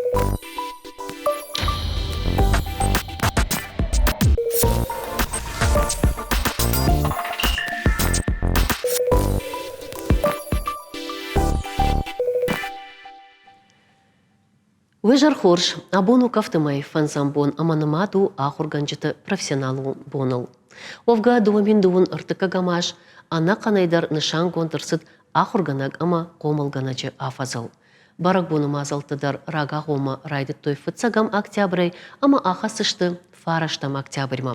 Уе зӕр хорз! Абон у кӕфты мӕйы фӕндзӕм бон ӕмӕ нымад у ахуыргӕнджыты профессионалон боныл. Уӕвгӕ, 20 ӕртыккӕгӕм аз ӕнӕхъӕнӕй дӕр нысангонд ӕрцыд ахуыргӕнӕг ӕмӕ хъомылгӕнӕджы афӕдзыл. Бӕрӕгбоны мадзӕлттӕ дӕр рагагъоммӕ райдыдтой фыццӕгӕм октябрӕй ӕмӕ ахӕцдзысты фарӕстӕм октябрьмӕ.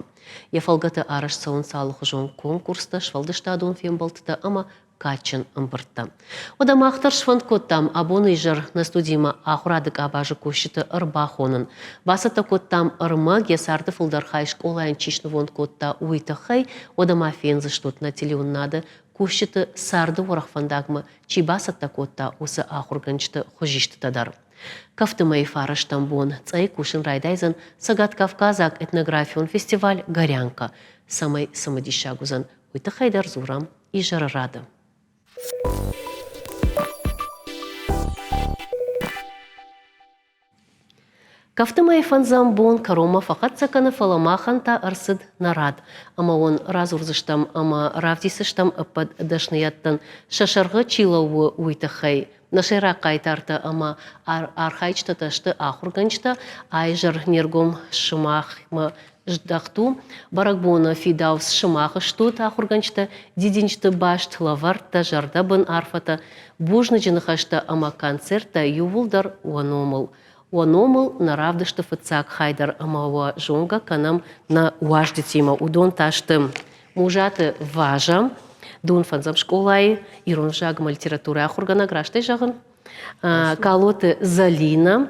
Йӕ фӕлгӕты арӕзт цӕуынц алыхуызон конкурстӕ, сфӕлдыстадон фембӕлдтытӕ ӕмӕ кадджын ӕмбырдтӕ. Уӕдӕ мах дӕр сфӕнд кодтам абоны изӕр нӕ студимӕ ахуырады къабазы кусджыты ӕрбахонын. Бацӕттӕ кодтам ӕрмӕг, йӕ царды фылдӕр хай скъолайӕн чи снывонд кодта, уый тыххӕй. Уӕдӕ ма фендзыстут нӕ телеуынынады кусджыты царды уӕрӕх фӕндагмӕ чи бацӕттӕ кодта, уыцы ахуыргӕнджыты хуызистытӕ дӕр. Кӕфты мӕйы фарӕстӕм бон Цъӕйы кусын райдайдзӕн Цӕгаткавказаг этнографион фестиваль «Горянка». Цӕмӕй цымыдисаг уыдзӕн, уый тыххӕй дӕр дзурӕм изӕры рады. Кӕфты мӕйы фӕндзӕм бон кӕронмӕ фӕхӕццӕ кӕны, фӕлӕ махӕн та ӕрцыд нӕ рад. Ӕмӕ уын радзурдзыстӕм ӕмӕ равдисдзыстӕм ӕппӕт дӕсныйӕдтӕн сӕ сӕргъы чи лӕууы, уый тыххӕй. Нӕ сӕйраг хъайтартӕ ӕмӕ архайджытӕ та сты ахуыргӕнджытӕ. Айзӕр не ргом сымахмӕ здӕхт у. Бӕрӕгбоны фидауц сымах стут, ахуыргӕнджытӕ, дидинджыты баст, лӕвӕрттӕ, зӕрдӕбын арфӕтӕ, бузныджы ныхӕстӕ ӕмӕ концерттӕ иууылдӕр уӕ номыл. Уӕ номыл нӕ равдысты фыццаг хай дӕр ӕмӕ уӕ зонгӕ кӕнӕм нӕ уазджытимӕ. Уыдон та сты Музаты Важа, дон фӕндзӕм скъолайы ирон ӕвзагмӕ литературӕйы ахуыргӕнӕг, растӕй зӕгъын, Калоты Залина,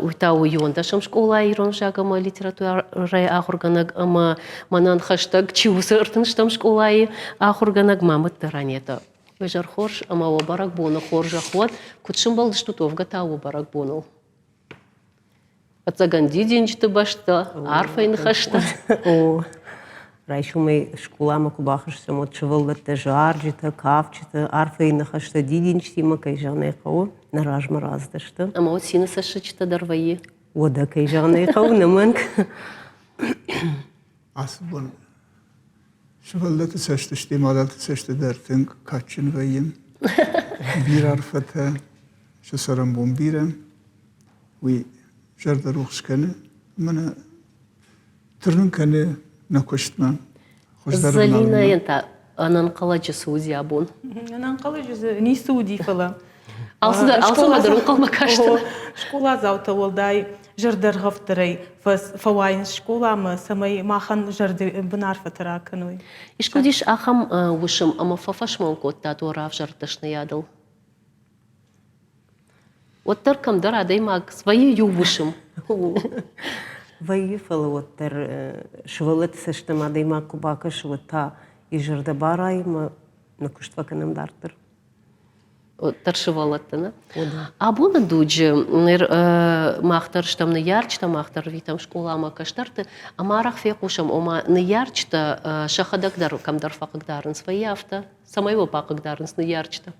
уый та у иуӕндӕсӕм скъолайы ирон ӕвзаг ӕмӕ литературӕйы ахуыргӕнӕг ӕмӕ мӕнӕн хӕстӕг чи у, ӕртынстӕм скъолайы ахуыргӕнӕг Мамытты Ранета. Уе хорз ӕмӕ уӕ бӕрӕгбоны хорзӕх уӕд. Куыд сымбӕлдыстут уӕвгӕ та уӕ бӕрӕгбоныл? Ӕцӕгӕн дидинджыты бӕстӕ, арфӕйы ныхӕстӕ. О, райсомӕй скъоламӕ куы бахызтӕн, уӕд сывӕллӕттӕ зарджытӕ, кафджытӕ, арфӕйы ныхӕстӕ дидинджытимӕ, кӕй зӕгъын ӕй хъӕуы, нӕ размӕ рацыдысты. Ӕмӕ уӕд цины цӕссыджытӕ дӕр вӕййы? Уӕдӕ, кӕй зӕгъын ӕй хъӕуы, нӕмӕнг. Ацы бон сывӕллӕтты цӕсты, стӕй мадӕлты цӕсты дӕр тынг кадджын вӕййы. Бирӕ арфӕтӕ, сӕ цӕрӕнбон бирӕ. Уый зӕрдӕ рухс кӕны ӕмӕ нӕ тырнын кӕны нӕ куыстмӕ. Хуыздӕр Залинӕйӕн та ӕнӕнхъӕлӕджы цы уыди абон? Ӕнӕнхъӕлӕджы дзы ницы уыди, фӕлӕ алцӕмӕ дӕр ӕнхъӕлмӕ кастӕн. Скъоладзаутӕ уӕлдай зӕрдӕргъӕвддӕрӕй фӕуайынц скъоламӕ, цӕмӕй махӕн зӕрдӕбын арфӕтӕ ракӕной. Искуы уыдис ахӕм уысм, ӕмӕ фӕфӕсмон кодтат уӕ равзӕрд дӕсныйадыл? Уӕддӕр кӕмдӕр адӕймаг свӕййы иу уысм. Вӕййы, фӕлӕ уӕддӕр сывӕллӕтты цӕстӕм адӕймаг куы бакӕсы, уӕд та йӕ зӕрдӕ барайы ӕмӕ нӕ куыст фӕкӕнӕм дарддӕр. Уӕддӕр сывӕллӕтты, нӕ? Абоны дуджы ныр мах дӕр стӕм ныййарджытӕ, мах дӕр рвитӕм скъоламӕ кӕстӕрты, ӕмӕ арӕх фехъусӕм, ома ныййарджытӕ сӕхӕдӕг дӕр кӕмдӕр фӕхъыгдарынц. Вӕййы афтӕ, цӕмӕй уӕ бахъыгдарынц ныййарджытӕ?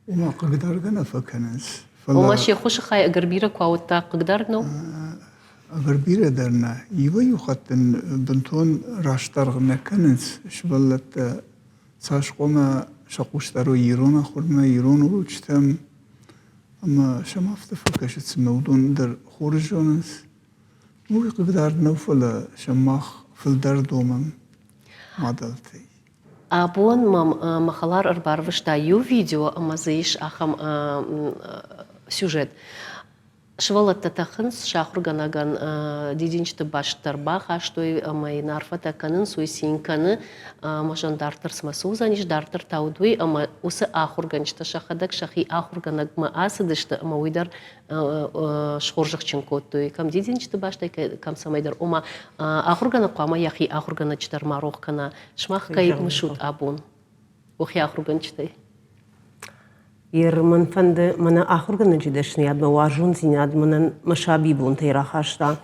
Ома хъыгдаргӕ нӕ фӕкӕнынц. Ома се ххуысы хай ӕгӕр бирӕ куы ауыдта, хъыгдард нӕу? Ӕгӕр бирӕ дӕр нӕ. Иуӕй-иу хатт ын бынтон раст аргъ нӕ кӕнынц сывӕллӕттӕ. Цас хъуамӕ сӕ хъус дарой ирон ахуырмӕ, ирон урочытӕм. Ӕмӕ сӕм афтӕ фӕкӕсы, цыма уыдон дӕр хорз зонынц. Уый хъыгдард нӕу, фӕлӕ сӕм мах фылдӕр домӕм мадӕлтӕй. Абон мӕм мӕ хӕлар ӕрбарвыста иу видео ӕмӕ дзы ис ахӕм сюжет. Сывӕллӕттӕ тӕхынц, сӕ ахуыргӕнӕгӕн дидинджыты баст дӕр бахастой ӕмӕ йын арфӕтӕ кӕнынц, уый цин кӕны. Ӕмӕ зӕгъын, дарддӕр цымӕ цы уыдзӕнис, дарддӕр та уыд уый, ӕмӕ уыцы ахуыргӕнджытӕ сӕхӕдӕг сӕхи ахуыргӕнӕгмӕ ацыдысты ӕмӕ уый дӕр схорзӕхджын кодтой кӕм дидинджыты бӕстӕй, кӕм цӕмӕйдӕр. Ома, ахуыргӕнӕг хъуамӕ йӕхи ахуыргӕнӕджы дӕр ма рох кӕна. Сымах кӕй мысут абон уӕхи ахуыргӕнджытӕй? Ер мӕн фӕнды мӕнӕ ахуыргӕнӕджы дӕсныйадмӕ уарзондзинад мӕнӕн мӕ сабибонтӕй рахаста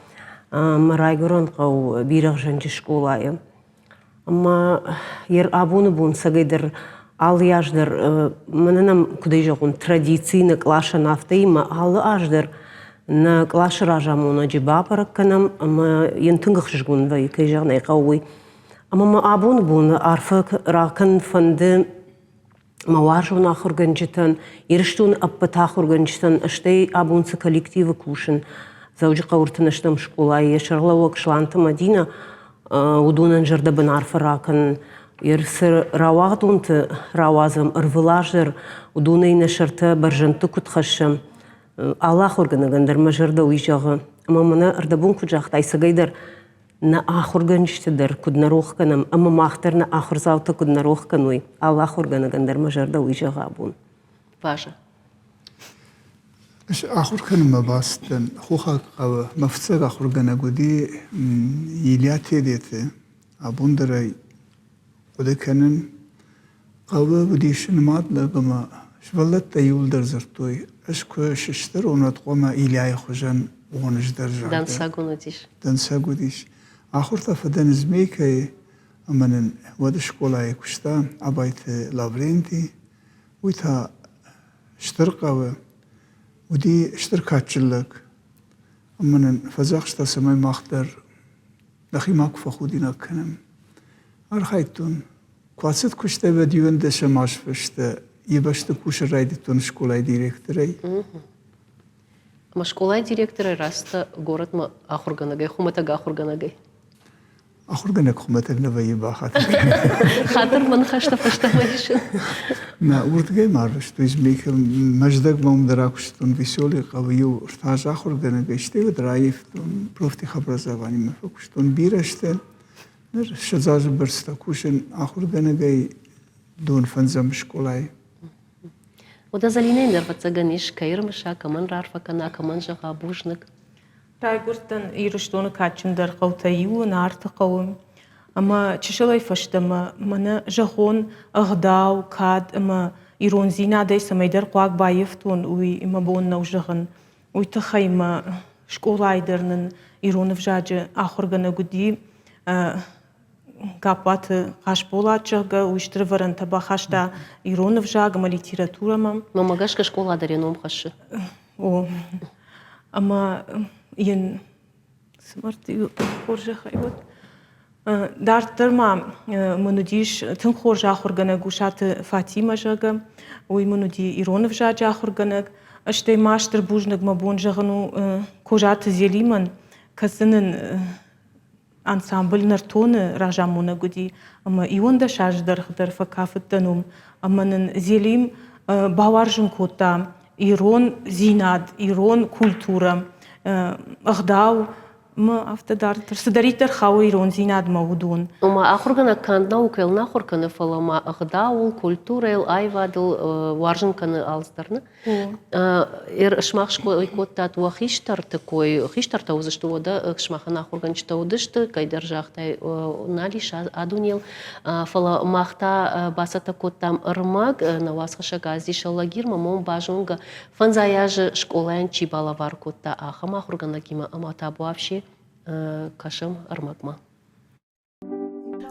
мӕ райгуырӕн хъӕу Бирӕгъзӕнджы скъолайы. Ӕмӕ ер абоны бон цӕгӕйдӕр Алы аз дӕр мӕнӕ нӕм, куыд ӕй зӕгъон, традици нӕ къласӕн афтӕ ӕмӕ алы аз дӕр нӕ къласы разамонӕджы бабӕрӕг кӕнӕм ӕмӕ йын тынг ӕхсызгон вӕййы, кӕй зӕгъын ӕй хъӕуы, уый. Ӕмӕ мӕ абоны бон арфӕ ракӕнын фӕнды мӕ уарзон ахуыргӕнджытӕн, Ирыстоны ӕппӕт ахуыргӕнджытӕн, стӕй абон цы коллективы кусын, Дзӕуджыхъӕуы ӕртынӕстӕм скъолайы йӕ сӕргълӕууӕг Сланты Мадинӕ, уыдонӕн зӕрдӕбын арфӕ ракӕнын. Цы рауагъдонты рауадзӕм ӕрвылаз дӕр, уыдонӕй нӕ сӕртӕ бӕрзӕндты куыд хӕссӕм, алы ахуыргӕнӕгӕн дӕр мӕ зӕрдӕ уый зӕгъы. Ӕмӕ мӕнӕ ӕрдӕбон куыд загътай, цӕгӕйдӕр нӕ ахуыргӕнджыты дӕр куыд нӕ рох кӕнӕм ӕмӕ мах дӕр нӕ ахуырдзаутӕ куыд нӕ рох кӕной, алы ахуыргӕнӕгӕн дӕр мӕ зӕрдӕ уый зӕгъы абон. Важа. Ӕз ахуыр кӕнынмӕ бацыдтӕн хохаг хъӕуы. Мӕ фыццаг ахуыргӕнӕг уыди Илья Тедеты. Абон дӕр ӕй хъуыды кӕнын. Хъӕуы уыдис нымад лӕг ӕмӕ сывӕллӕттӕ иуылдӕр дзырдтой, ӕз куы сыстыр уон, уӕд хъуамӕ Ильяйы хуызӕн уон ӕз дӕр, зӕгъгӕ. Дӕнцӕгон уыдис. Дӕнцӕг уыдис. Ахуыртӕ фӕдӕн Змейкӕйы ӕмӕ нын уӕд скъолайы куыста Абайты Лавренти. Уый та стыр хъӕуы уыди стыр кадджын лӕг ӕмӕ нын фӕдзӕхста, цӕмӕй мах дӕр нӕхи макуы фӕхудинаг кӕнӕм. Архайдтон. Куы ацыд куыстӕй, уӕд иуӕндӕсӕм аз фӕстӕ йӕ бӕсты кусын райдыдтон скъолайы директорӕй. Ӕмӕ скъолайы директорӕй рацыдтӕ горӕтмӕ ахуыргӕнӕгӕй, хуымӕтӕг ахуыргӕнӕгӕй? Ахуыргӕнӕг хуымӕтӕг нӕ вӕййы бахатыр. Хатыр мӕ ныхӕстӕ фӕстӕмӕ исын. Нӕ, уырдыгӕй ма арвыстой Змейкӕ. Мӕздӕгмӕ уым дӕр акуыстон Веселый хъӕуы иу ӕртӕ азы ахуыргӕнӕгӕй, стӕй уӕд раивтон профтехобразованиемӕ фӕкуыстон бирӕ азты. Ныр 20 азы бӕрц та кусын ахуыргӕнӕгӕй дон фӕндзӕм скъолайы. Уӕдӕ Зӕлинӕйӕн дӕр ӕвӕццӕгӕн ис, кӕй ӕрымыса, кӕмӕн раарфӕ кӕна, кӕмӕн зӕгъа бузныг. Райгуырдтӕн Ирыстоны кадджындӕр хъӕутӕй иуы, Нарты хъӕуы. Ӕмӕ чысылӕй фӕстӕмӕ мӕнӕ зӕгъон ӕгъдау, кад ӕмӕ ирондзинадӕй цӕмӕйдӕр хъуаг баййӕфтон, уый мӕ бон нӕу зӕгъын. Уый тыххӕй мӕ скъолайы дӕр нын ирон ӕвзаджы ахуыргӕнӕг уыди Гаппаты Хъасболат, зӕгъгӕ, уый стыр ӕвӕрӕнтӕ бахаста ирон ӕвзаг ӕмӕ литературӕмӕ. Мӕнмӕ гӕсгӕ скъола дӕр йӕ ном хӕссы. О, ӕмӕ йын цы мӕрдты хорзӕхӕй уӕд. Дарддӕр ма мын уыдис тынг хорз ахуыргӕнӕг Усаты Фатимӕ, зӕгъгӕ. Уый мын уыди ирон ӕвзаджы ахуыргӕнӕг. Стӕй ма стыр бузныг мӕ бон зӕгъын у Козаты Зелимӕн, кӕцы нын ансамбль Нӕртон-ы разамонӕг уыди ӕмӕ 11 азы дӕргъы дӕр фӕкафыдтӕн уым. Ӕмӕ нын Зелим бауарзын кодта ирондзинад, ирон культурӕ, ӕгъдау ӕмӕ афтӕ дарддӕр. Цыдӕриддӕр хауы ирондзинадмӕ, уыдон. Ома ахуыргӕнӕг канд наукӕйыл нӕ ахуыр кӕны, фӕлӕ ма ӕгъдауыл, культурӕйыл, аивадыл уарзын кӕны алцыдӕр. Не? Сымах ской кодтат уӕ хистӕрты кой, хистӕртӕ уыдзысты, уӕдӕ сымахӕн ахуыргӕнджытӕ уыдысты, кӕйдӕр загътай, нал ис а дунейыл. Фӕлӕ мах та бацӕттӕ кодтам ӕрмӕг, нӕ уацхӕссӕг Ази Шаллагирмӕ мом базонгӕ фӕндзай азы скъолайӕн чи балӕвар кодта, ахӕм ахуыргӕнӕгимӕ ӕмӕ табуафси кӕсӕм ӕрмӕгмӕ.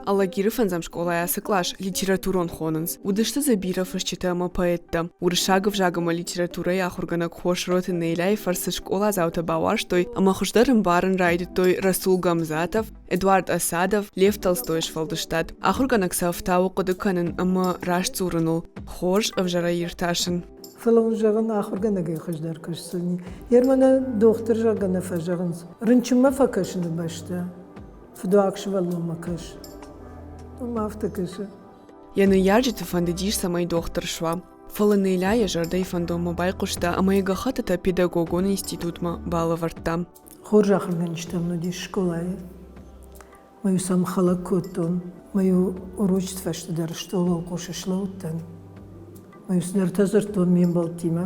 Алагиры фӕндзӕм скъолайы ацы кълас литературон хонынц. Уыдысты дзы бирӕ фысджытӕ ӕмӕ поэттӕ. Уырыссаг ӕвзаг ӕмӕ литературӕйы ахуыргӕнӕг Хосроты Неляйы фӕрцы скъоладзаутӕ бауарзтой ӕмӕ хуыздӕр ӕмбарын райдыдтой Расул Гамзатов, Эдуард Асадов, Лев Толстойы сфӕлдыстад. Ахуыргӕнӕг сӕ ӕфтауы хъуыды кӕнын ӕмӕ раст дзурыныл, хорз ӕвзӕрӕй иртасын. Фӕлӕ уын зӕгъын, ахуыргӕнӕгӕй хуыздӕр кӕсдзӕни. Йе мӕнӕ дохтыр зӕгъгӕ нӕ фӕзӕгъынц. Рынчынмӕ фӕкӕсыны бӕсты фыдуаг сывӕллонмӕ кӕс. Уым афтӕ кӕсы. Йӕ ныййарджыты фӕндыдис, цӕмӕй дохтыр суа. Фӕлӕ Неля йӕ зӕрдӕйы фӕндонмӕ байхъуыста ӕмӕ йӕ гӕххӕттытӕ педагогон институтмӕ балӕвӕрдта. Хорз ахуыргӕнджытӕ мын уыдис скъолайы. Мӕ-иу сӕм хӕлӕг кодтон, мӕ-иу урочыты фӕстӕ дӕр стъолы хъусы слӕууыдтӕн. Мӕ-иу цыдӕртӕ дзырдтон ме мбӕлттимӕ,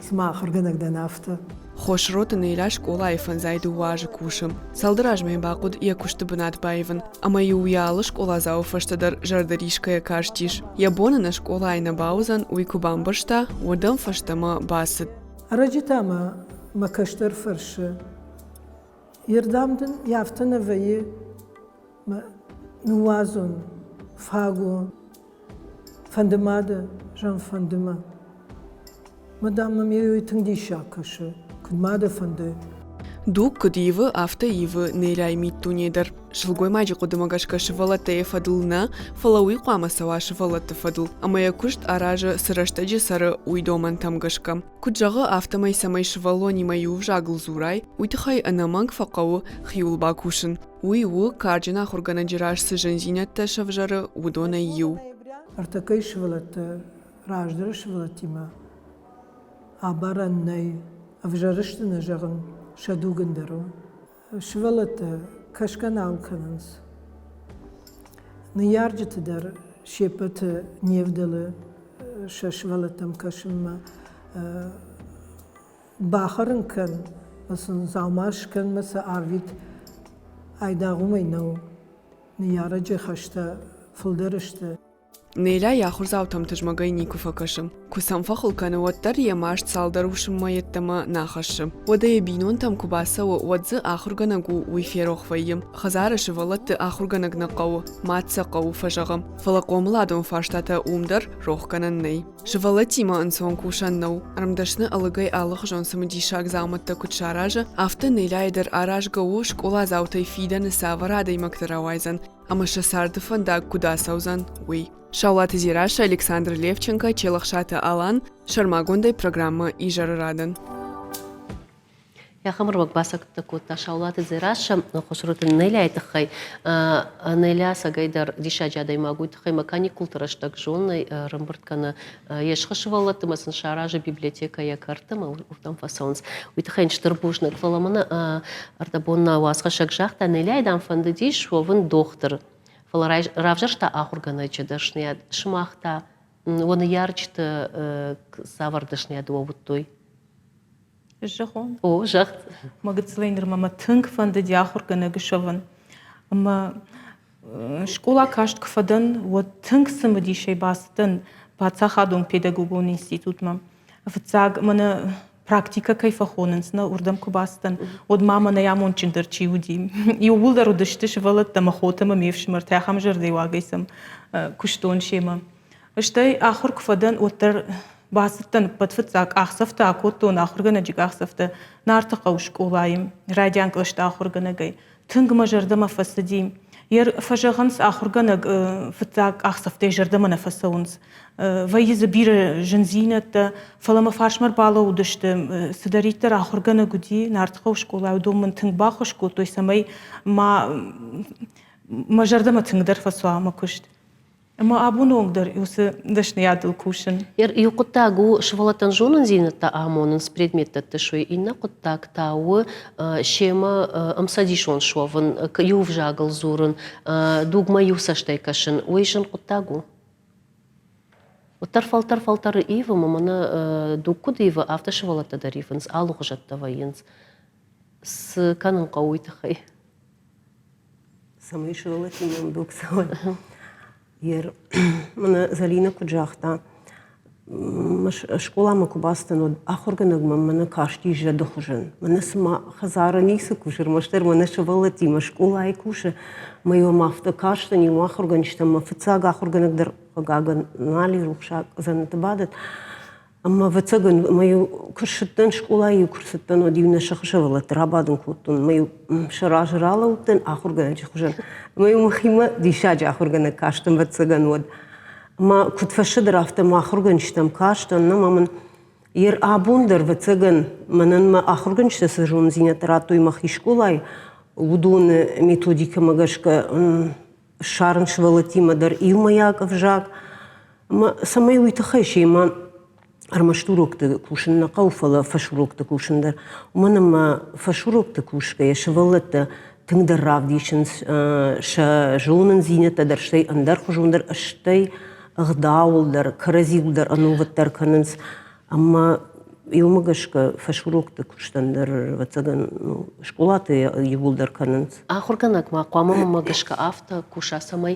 цыма ахуыргӕнӕг дӕн, афтӕ. Хосроты Неля скъолайы фӕндзай дыууӕ азы кусы. Цалдӕр азмӕ бахъуыд йӕ куысты бынат баивын, ӕмӕ-иу йӕ алы скъоладзауы фӕстӕ дӕр зӕрдӕрисгӕйӕ кастис. Йӕ бон ын скъолайы нӕ бауыдзӕн, уый куы бамбӕрста, уӕд ӕм фӕстӕмӕ бацыд. Ӕрӕджы та мӕ мӕ кӕстӕр фӕрсы, Йе рдӕм дын афтӕ нӕ вӕййы, ныууадзон, фаг у. Фӕнды ма дӕ, зӕгъын, фӕнды мӕ. Мӕ, дам, мӕм уый тынг диссаг кӕсы. Куыд ма дӕ фӕнды? Дуг куыд ивы, афтӕ ивы Нелӕйы миддуне дӕр. Сылгоймаджы хъуыдымӕ гӕсгӕ сывӕллӕттӕ йӕ фӕдыл нӕ, фӕлӕ уый хъуамӕ цӕуа сывӕллӕтты фӕдыл ӕмӕ йӕ куыст аразы, цы рӕстӕджы цӕры, уый домӕнтӕм гӕсгӕ. Куыд зӕгъы, афтӕмӕй цӕмӕй сывӕллонимӕ иу ӕвзагыл дзурай, уый тыххӕй ӕнӕмӕнг фӕхъӕуы хиуыл бакусын. Уый у, карджын ахуыргӕнӕджы раз цы зындзинӕдтӕ сӕвзӕры, уыдонӕй иу. Ӕртӕккӕйы сывӕллӕттӕ раздӕры сывӕллӕттимӕ абарӕн нӕй. Ӕвзӕр сты нӕ зӕгъын, сӕ дуг ӕндӕр у. Сывӕллӕттӕ кӕсгӕ нал кӕнынц. Ныййарджыты дӕр се ппӕты не вдӕлы сӕ сывӕллӕттӕм кӕсынмӕ. Бахӕрын кӕн, мӕ сын дзаума скӕн мӕ сӕ арвит, айдагъ уымӕй нӕу. Ныййарӕджы хӕстӕ фылдӕр сты. Неля йӕ ахуырдзаутӕм тызмӕгӕй никуы фӕкӕсы. Куы сӕм фӕхыл кӕны, уӕддӕр йӕ маст цалдӕр уысммӕ йеддӕмӕ нӕ хӕссы. Уӕдӕ йӕ бинонтӕм куы бацӕуы, уӕд дзы ахуыргӕнӕг у, уый ферох вӕййы. Хӕдзары сывӕллӕтты ахуыргӕнӕг нӕ хъӕуы, мад сӕ хъӕуы, фӕзӕгъы. Фӕлӕ хъомыладон фарстатӕ уым дӕр рохгӕнӕн нӕй. Сывӕллӕттимӕ ӕнцон кусӕн нӕу. Ӕрмдӕсны ӕлыгӕй алыхуызон цымыдисаг дзаумӕттӕ куыд саразы, афтӕ Неляйы дӕр аразгӕ у, скъоладзаутӕй фидӕны цавӕр адӕймӕгтӕ рауайдзӕн, ӕмӕ сӕ царды фӕндаг куыд ацӕудзӕн, уый. Саулаты Дзерассӕ, Александр Левченко, Челӕхсаты Алан, сӕрмагондӕй программӕ «Изӕры радӕн». Ахӕм ӕрмӕг бацӕттӕ кодта Саулаты Дзерассӕ Хосроты Неляйы тыххӕй. Неля ӕцӕгӕйдӕр диссаджы адӕймаг, уый тыххӕй мӕ каникулты рӕстӕг зонӕй ӕрӕмбырд кӕны йе схы сывӕллӕтты ӕмӕ сын саразы библиотекӕ йӕ кӕрты ӕмӕ уырдӕм фӕцӕуынц. Уый тыххӕй йын стыр бузныг. Фӕлӕ мын ӕрдӕбон нӕ уацхӕссӕг загъта, Неляйы, дам, фӕндыдис суӕвын дохтыр. Фӕлӕ равзӕрста ахуыргӕнӕджы дӕсныйад. Сымах та уӕ ныййарджыты цавӕр дӕсныйады уӕ уыдтой? Зӕгъон? О, зӕгъ. Мӕ гыццылӕй нырмӕ мӕ тынг фӕндыди ахуыргӕнӕг суӕвын. Ӕмӕ скъола каст куы фӕдӕн, уӕд тынг цымыдисӕй бацыдтӕн паддзахадон педагогон институтмӕ. Фыццаг мӕнӕ практикӕ кӕй фӕхонынц, нӕ уырдӕм куы бацыдтӕн, уӕд ма мӕнӕй амондджындӕр чи уыди. Иууылдӕр уыдысты сывӕллӕттӕ мӕ хотӕ ӕмӕ ме фсымӕртӕ, ахӕм зӕрдӕйуагӕй сӕм куыстон семӕ. Стӕй ахуыр куы фӕдӕн, уӕддӕр бацыдтӕн ӕппӕт фыццаг къахдзӕфтӕ акодтон, ахуыргӕнӕджы къахдзӕфтӕ Нартыхъӕуы скъолайы райдиан кълӕсты ахуыргӕнӕгӕй. Тынг мӕ зӕрдӕмӕ фӕцыди. Фӕзӕгъынц, ахуыргӕнӕг фыццаг къахдзӕфтӕй зӕрдӕмӕ нӕ фӕцӕуынц. Вӕййы дзы бирӕ зындзинӕдтӕ, фӕлӕ мӕ фарсмӕ ӕрбалӕууыдысты, цыдӕриддӕр ахуыргӕнӕг уыди Нартыхъӕуы скъолайы, уыдон мын тынг баххуыс кодтой, цӕмӕй ма мӕ зӕрдӕмӕ тынгдӕр фӕцӕуа мӕ куыст. Ӕмӕ абоны онг дӕр уыцы дӕсныйадыл кусын. Иу хъуыддаг у сывӕллӕттӕн зонындзинӕдтӕ амонынц предметтӕ суй, иннӕ хъуыддаг та у семӕ ӕмцӕдисон суӕвын, иу ӕвзагыл дзурын, дугмӕ иу цӕстӕй кӕсын. Уый зын хъуыддаг у. Уӕддӕр фӕлтӕр фӕлтӕры ивы, ӕмӕ мӕнӕ дуг куыд ивы, афтӕ сывӕллӕттӕ дӕр ивынц, алыхуызӕттӕ вӕййынц. Цы кӕнын хъӕуы уый тыххӕй? Цӕмӕй сывӕллӕттимӕ ӕмдуг цӕуой. Мӕнӕ Зӕлинӕ куыд загъта, скъоламӕ куы бацыдтӕн, уӕд ахуыргӕнӕг мӕм мӕнӕ касти зӕды хуызӕн. Мӕнӕ цыма хӕдзары ницы кусы, ӕрмӕстдӕр мӕнӕ сывӕллӕттимӕ скъолайы кусы. Мӕ йӕм афтӕ кастӕн, иу ахуыргӕнджытӕм мӕ фыццаг ахуыргӕнӕг дӕр, хъыгагӕн, нал и рухсаг дзӕнӕты бадӕт. Ӕмӕ, ӕвӕццӕгӕн, ӕмӕ-иу куы ссыдтӕн скъолайы-иу куы рцыдтӕн, уӕд-иу нӕ сыхы сывӕллӕтты рабадын кодтон, ӕмӕ-иу сӕ разы ралӕудтӕн ахуыргӕнӕджы хуызӕн. Ӕмӕ-иу мӕхимӕ диссаджы ахуыргӕнӕг кастӕн, ӕвӕццӕгӕн, уӕд. Ӕмӕ куыд фӕстӕдӕр, афтӕ мӕ ахуыргӕнджытӕм кастӕн, ӕмӕ мын йе абон дӕр, ӕвӕццӕгӕн, мӕнӕн мӕ ахуыргӕнджытӕ цы зонындзинӕдтӕ радтой мӕхи скъолайы, уыдоны методикӕмӕ гӕсгӕ ссарын сывӕллӕттимӕ дӕр иумӕйаг ӕвзаг. Ӕмӕ цӕмӕй уый тыххӕй семӕ ӕрмӕст урокты кусын нӕ хъӕуы, фӕлӕ фӕсурокты кусын дӕр. Уымӕн ӕмӕ фӕсурокты кусгӕйӕ сывӕллӕттӕ тынгдӕр равдисынц сӕ зонындзинӕдтӕ дӕр, стӕй ӕндӕрхуызон дӕр, стӕй ӕгъдауыл дӕр, кӕрӕдзиуыл дӕр ӕнувыддӕр кӕнынц. Ӕмӕ иумӕ гӕсгӕ фӕсурокты куыстӕн дӕр, ӕвӕццӕгӕн, скъолаты иууылдӕр кӕнынц. Ахуыргӕнӕг ма хъуамӕ мӕнмӕ гӕсгӕ афтӕ куса, цӕмӕй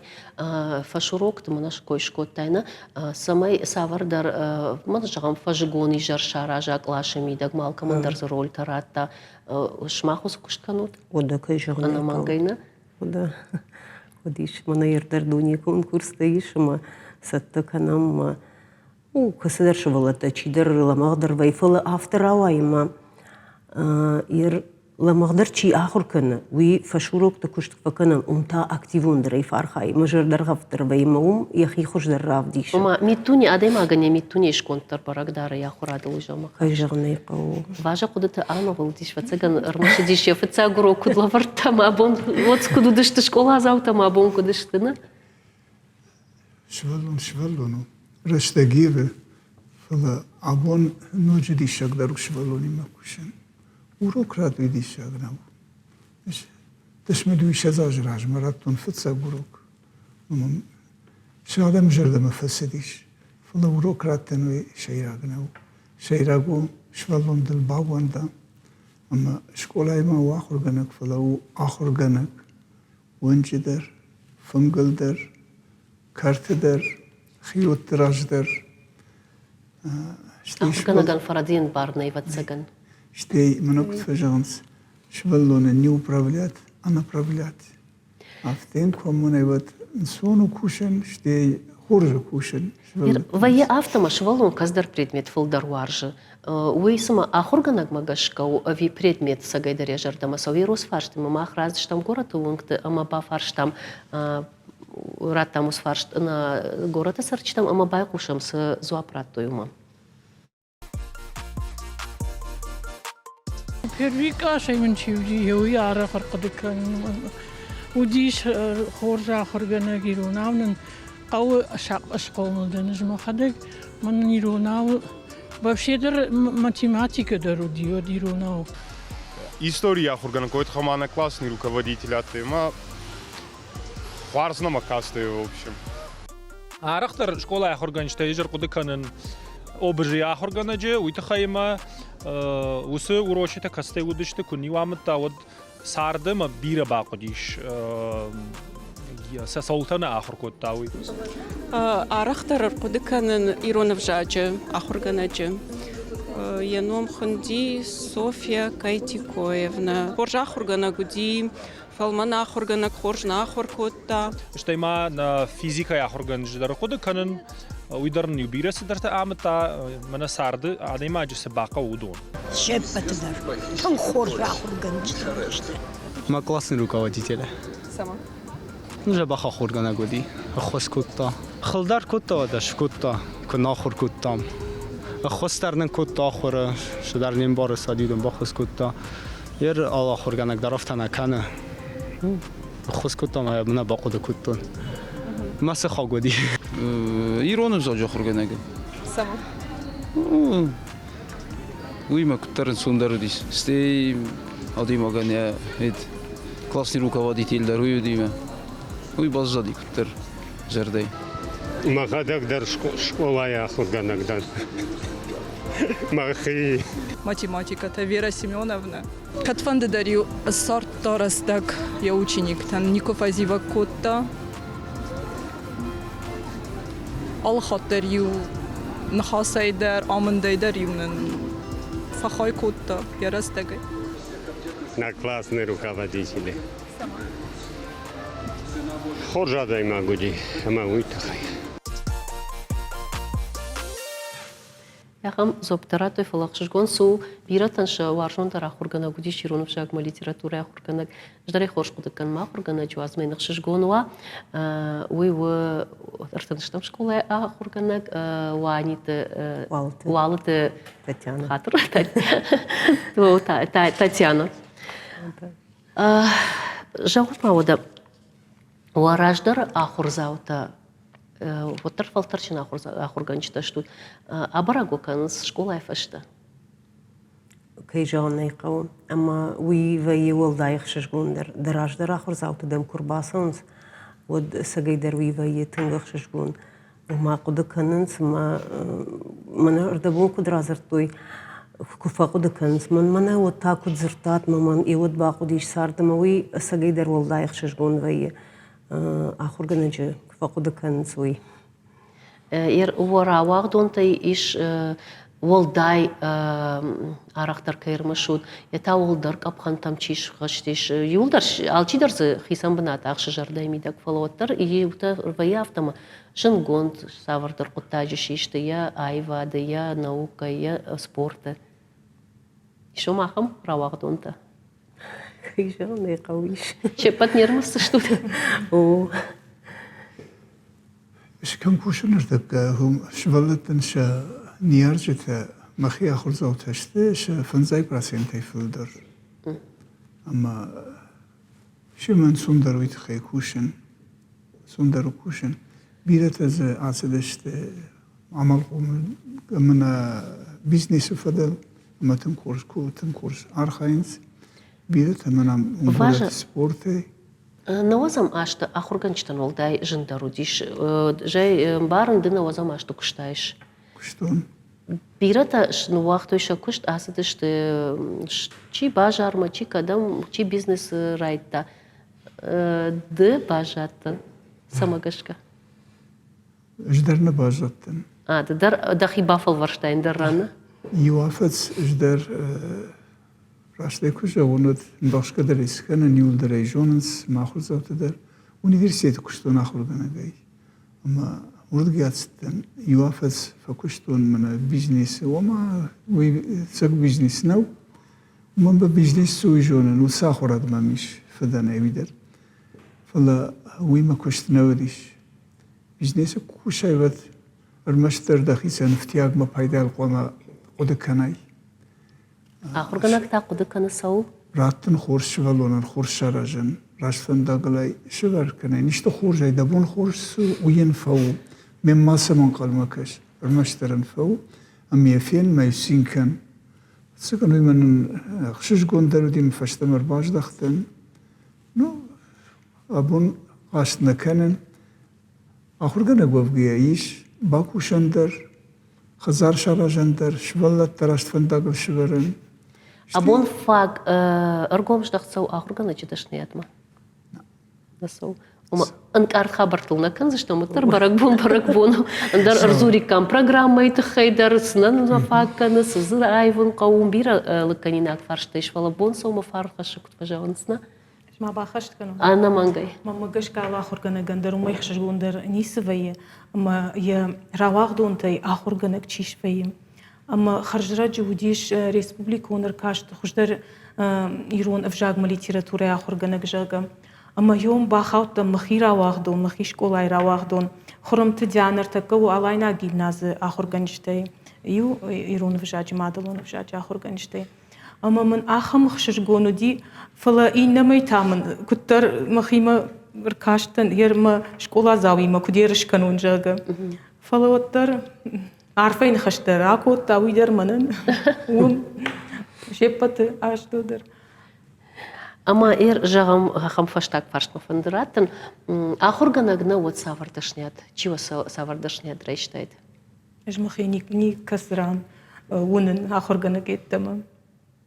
фӕсурокты мӕнӕ ской скодтай, нӕ, цӕмӕй цавӕрдӕр, мӕн зӕгъӕм, фӕзыгон изӕр сараза къласы мидӕг, ма алкӕмӕн дӕр дзы рольтӕ радта. Сымах уыцы куыст кӕнут? Уӕдӕ кӕй зӕгъын Ӕнӕмӕнгӕй нӕ? Уӕдӕ уыдис, мӕнӕ ӕрдӕр дуне конкурстӕ ис ӕмӕ. цӕттӕ кӕнӕм. У, кӕцыдӕр сывӕллӕттӕ чидӕр лӕмӕгъдӕр вӕййы, фӕлӕ афтӕ рауайы ӕмӕ лӕмӕгъдӕр чи ахуыр кӕны, уый фӕсурокты куыст фӕкӕнӕм, уым та активондӕрӕй фӕархайы, мӕ зӕрдӕргъӕвддӕр вӕййы ӕмӕ уым йӕхи хуыздӕр равдисы. Ома миддуне адӕймагӕн йӕ миддунейы сконд дӕр бӕрӕг дары йӕ ахуырадыл, уый зӕгъмӕ. Кӕй зӕгъын ӕй хъӕуы. Важа хъуыдыты аныгъуылдис, ӕвӕццӕгӕн, ӕрмӕстдис йӕ фыццаг урок куыд лӕвӕрдта мӕ абон, уӕд куыд уыдысты скъоладзаутӕ мӕ абон куыд сты, нӕ? Сывӕллон сывӕллон у, рӕстӕг ивы, фӕлӕ абон ноджы диссагдӕр у сывӕллонимӕ кусын. Урок радтой диссаг нӕу. Дӕсмӕ дыууиссӕдз азы размӕ радтон фыццаг урок. Цы адӕмы зӕрдӕмӕ фӕцыдис, фӕлӕ урок раттын уый сӕйраг нӕу. Сӕйраг у сывӕллон дыл баууӕнда ӕмӕ скъолайы ма у ахуыргӕнӕг, фӕлӕ у ахуыргӕнӕг уынджы дӕр, фынгыл дӕр, кӕрты дӕр, хиуӕтты раз дӕр. Ахуыргӕнӕгӕн фӕрӕдийын бар нӕй, ӕвӕццӕгӕн. Стӕй мӕнӕ куыд фӕзӕгъынц, сывӕллоны не управлять, а направлять. Афтӕ йын куы амонай, уӕд ӕнцон у кусӕн, стӕй хорз у кусӕн. Вӕййы афтӕ, ӕмӕ сывӕллон кӕцыдӕр предмет фылдӕр уарзы. Уый цыма ахуыргӕнӕгмӕ гӕсгӕ у ӕви предмет цӕгӕйдӕр йӕ зӕрдӕмӕ цӕуы? Йе фарстимӕ мах рацыдыстӕм горӕты уынгты ӕмӕ бафарстам, радтам уыцы фарст нӕ горӕты цӕрджытӕм ӕмӕ байхъусӕм, цы дзуапп радтой, уымӕ. Первый къласӕй мын чи уыди, уый арӕх ӕрхъуыды кӕнын. Уыдис хорз ахуыргӕнӕг иронау нын хъӕуы схъомыл дӕн ӕз мӕхӕдӕг. Мӕнӕн иронау вообще дӕр математикӕ дӕр уыди уӕд иронау. Историйы ахуыргӕнӕг кодта мӕнӕ классный руководитель адтӕй ӕма хуарз нӕмӕ кастӕй в общем. Арӕхдӕр скъолайы ахуыргӕнджытӕ изӕр хъуыды кӕнын ОБЖ-йы ахуыргӕнӕджы, уый тыххӕй ӕмӕ уыцы урочытӕ кӕцытӕй уыдысты, куы ниу амыдта, уӕд царды мӕ бирӕ бахъуыдис сӕ цӕуылтӕ нӕ ахуыр кодта, уый. Арӕхдӕр ӕрхъуыды кӕнын ирон ӕвзаджы ахуыргӕнӕджы. Йӕ ном хуынди Софья Кайтикоевна. Хорз ахуыргӕнӕг уыди, фӕлмӕн ахуыргӕнӕг хорз нӕ ахуыр кодта. Стӕй ма нӕ физикӕйы ахуыргӕнджы дӕр хъуыды кӕнын, уый дӕр нын иу бирӕ цыдӕртӕ амыдта, мӕнӕ царды адӕймаджы цы бахъӕуы, уыдон. Се ппӕты дӕр тынг хорз ахуыргӕнджытӕ сты. Мӕ классный руководитель. Цӕмӕ? Ну, дзӕбӕх ахуыргӕнӕг уыди, ӕххуыс кодта. Хыл дӕр кодта, уӕдӕ скодта, куы нӕ ахуыр кодтам. Ӕххуыс дӕр нын кодта ахуыры, цыдӕр не мбары, садидон баххуыс кодта. Ер алы ахуыргӕнӕг дӕр афтӕ нӕ кӕны. Ӕххуыс кодтам ӕмӕ нӕ бахъуыды кодтон. Мӕ сыхаг уыди. Ирон ӕвзаджы ахуыргӕнӕг. Цӕмӕн? Уый мӕ куыддӕр ӕнцондӕр уыдис. Стӕй адӕймагӕн йӕ классный руководитель дӕр уый уыди мӕ. Уый баззади куыддӕр зӕрдӕй. Мӕхӕдӕг дӕр скъолайы ахуыргӕнӕг дӕн. Мӕхи. Математикӕтӕ Вера Семеновна. Кӕдфӕнды дӕр-иу ссардта рӕстӕг йӕ учениктӕн, никуы фӕзивӕг кодта. Алыхатт дӕр-иу ныхасӕй дӕр, амындӕй дӕр-иу нын фӕхай кодта йӕ рӕстӕгӕй. На классный руководители. Хорз адӕймаг уыди ӕмӕ уый тыххӕй. Ахӕм дзуапп дӕр радтой, фӕлӕ ӕхсызгон цы у, бирӕтӕн сӕ уарзондӕр ахуыргӕнӕг уыдис ирон ӕвзагмӕ литературӕйы ахуыргӕнӕг. Ӕз дӕр ӕй хорз хъуыды кӕнын, мӕ ахуыргӕнӕджы уадз мӕ ӕхсызгон уа. Уый у ӕртынстӕм скъолайы ахуыргӕнӕг Уаниты Уалыты Татьяна. Хатыр, Татьяна. Зӕгъут ма уӕдӕ, уӕ раздӕры ахуырдзаутӕ уӕддӕр фӕлтӕрджын ахуыргӕнджытӕ стут, абӕрӕг уӕ кӕнынц скъолайы фӕстӕ? Кӕй зӕгъын ӕй хъӕуы, ӕмӕ уый вӕййы уӕлдай ӕхсызгондӕр. Дӕ раздӕр ахуырдзаутӕ дӕм куы рбацӕуынц, уӕд ӕцӕгӕйдӕр уый вӕййы тынг ӕхсызгон. Ома хъуыды кӕнынц, ӕмӕ мӕнӕ ӕрдӕбон куыд радзырдтой, куы фӕхъуыды кӕнынц, мӕн мӕнӕ уӕд та куыд дзырдтат, мӕ мӕн уӕд бахъуыдис цард ӕмӕ уый ӕцӕгӕйдӕр уӕлдай ӕхсызгон вӕййы, ахуыргӕнӕджы куы фӕхъуыды кӕнынц, уый. Уӕ рауагъдонтӕй ис Уӕлдай арӕхдӕр кӕй ӕрмӕсут, йе та уӕлдӕр къӕпхӕнтӕм чи схызтис, иуылдӕр алчидӕр дзы хицӕн бынат ахсы зӕрдӕйы мидӕг, фӕлӕ уӕддӕр иутӕ вӕййы афтӕ ӕмӕ зындгонд цавӕрдӕр хъуыддаджы систы йӕ аивады, йӕ наукӕйы, йӕ спорты. Ис уым ахӕм рауагъдонтӕ? Кӕй зӕгъын ӕй хъӕуы ис. Се ппӕт не рмысдзыстут? О. Ӕз кӕм кусын ныртӕккӕ, уым сывӕллӕттӕн сӕ ныййарджытӕ мӕхи ахуырдзаутӕ сты сӕ фӕндзай процентӕй фылдӕр. Ӕмӕ семӕ ӕнцондӕр уый тыххӕй кусын, ӕнцондӕр у кусын. Бирӕтӕ дзы ацыдысты амалхъом ӕмӕ нӕ бизнесы фӕдыл ӕмӕ тынг хорз, тынг хорз архайынц. Бирӕтӕ мӕнӕ горӕты спортӕй. Нӕуӕдзӕм азты ахуыргӕнджытӕн уӕлдай зындӕр уыдис. Зӕй ӕмбарын, ды нӕуӕдзӕм азты куыстаис. Куыстон. Бирӕтӕ ныууагътой сӕ куыст, ацыдысты чи базармӕ, чи кӕдӕм, чи бизнес райдта. Ды баззадтӕ цӕмӕ гӕсгӕ? Ӕз дӕр нӕ баззадтӕн. А, ды дӕр дӕхи бафӕлвӕрстай ӕндӕр раны? Иу афӕдз ӕз дӕр Раст ӕй куы зӕгъон, уӕд ӕмбӕхсгӕ дӕр ӕй скӕнын, иуылдӕр ӕй зонынц, мӕ ахуырдзаутӕ дӕр. Университеты куыстон ахуыргӕнӕгӕй. Ӕмӕ уырдыгӕй ацыдтӕн. Иу афӕдз фӕкуыстон мӕнӕ бизнесы. Ома, уый ӕцӕг бизнес нӕу. Уымӕн ба бизнес цы уый зонын, уыцы ахуырад мӕм ис фыдӕнӕй уый дӕр. Фӕлӕ уый мӕ куыст нӕ уыдис. Бизнесы куы кусай, уӕд ӕрмӕстдӕр дӕхицӕн ӕфтиагмӕ пайдайыл хъуамӕ хъуыды кӕнай. Ахуыргӕнӕг та хъуыды кӕны цӕуыл? Раттын хорз сывӕллонӕн хорз саразын, раст фӕндагыл ӕй сывӕр кӕнӕн, исты хорзӕй дӕ бон хорз цы у, уый йын фӕу. Ме ма цӕмӕ ӕнхъӕлмӕ кӕс, ӕрмӕстдӕр ын фӕу, ӕмӕ йӕ фен, мӕ цин кӕн. Ӕцӕгӕн уый мӕнӕн ӕхсызгондӕр уыди, мӕ фӕстӕмӕ ӕрбаздӕхтӕн. Ну, абон хъаст нӕ кӕнын. Ахуыргӕнӕг уӕвгӕйӕ ис бакусӕн дӕр, хӕдзар саразӕн дӕр, сывӕллӕттӕ раст фӕндагыл сывӕрӕн. Абон фаг ӕргом здӕхт цӕуы ахуыргӕнӕджы дӕсныйадмӕ? Нӕ цӕуы. Ома ӕнкъард хабӕрттыл нӕ кӕндзыстӕм, уӕддӕр бӕрӕгбон бӕрӕгбон у. Ӕндӕр ӕрдзуриккам программӕйы тыххӕй дӕр, цы нӕ нӕ фаг кӕны, цы дзы аивын хъӕуы, бирӕ лыггӕнинаг фарстытӕ ис, фӕлӕ бон сӕумӕ фарн хӕссы, куыд фӕзӕгъынц, нӕ? Ӕз ма баххӕст кӕнон. Ӕнӕмӕнгӕй. Мӕнмӕ гӕсгӕ алы ахуыргӕнӕгӕн дӕр уымӕй ӕхсызгондӕр ницы вӕййы, ӕмӕ йӕ рауагъдонтӕй ахуыргӕнӕг чи свӕййы. Ӕмӕ хӕрзрӕджы уыдис республикон ӕркаст хуыздӕр ирон ӕвзагмӕ литературӕйы ахуыргӕнӕг, зӕгъгӕ. Ӕмӕ йом бахаудтӕн мӕхи рауагъдон, мӕхи скъолайы рауагъдон. Хуырымты Дианӕ ӕртӕккӕ у Алайнаг гимназы ахуыргӕнджытӕй иу, ирон ӕвзаджы мадӕлон ӕвзаджы ахуыргӕнджытӕй. Ӕмӕ мын ахӕм ӕхсызгон уыди, фӕлӕ иннӕмӕй та мын куыддӕр мӕхимӕ ркастӕн, мӕ скъоладзауимӕ куыд ерыс кӕнон, зӕгъгӕ. Фӕлӕ уӕддӕр арфӕйы ныхӕстӕ ракодта уый дӕр мӕнӕн уым се ппӕты астӕу дӕр. Ӕмӕ эр, зӕгъӕм, ахӕм фӕстаг фарстмӕ фӕнды раттын. Ахуыргӕнӕг нӕ уӕд цавӕр дӕсныйад, чи уӕ цавӕр дӕсныйад райстаид? Ӕз мӕхи никӕцы ран уынын ахуыргӕнӕг йеддӕмӕ.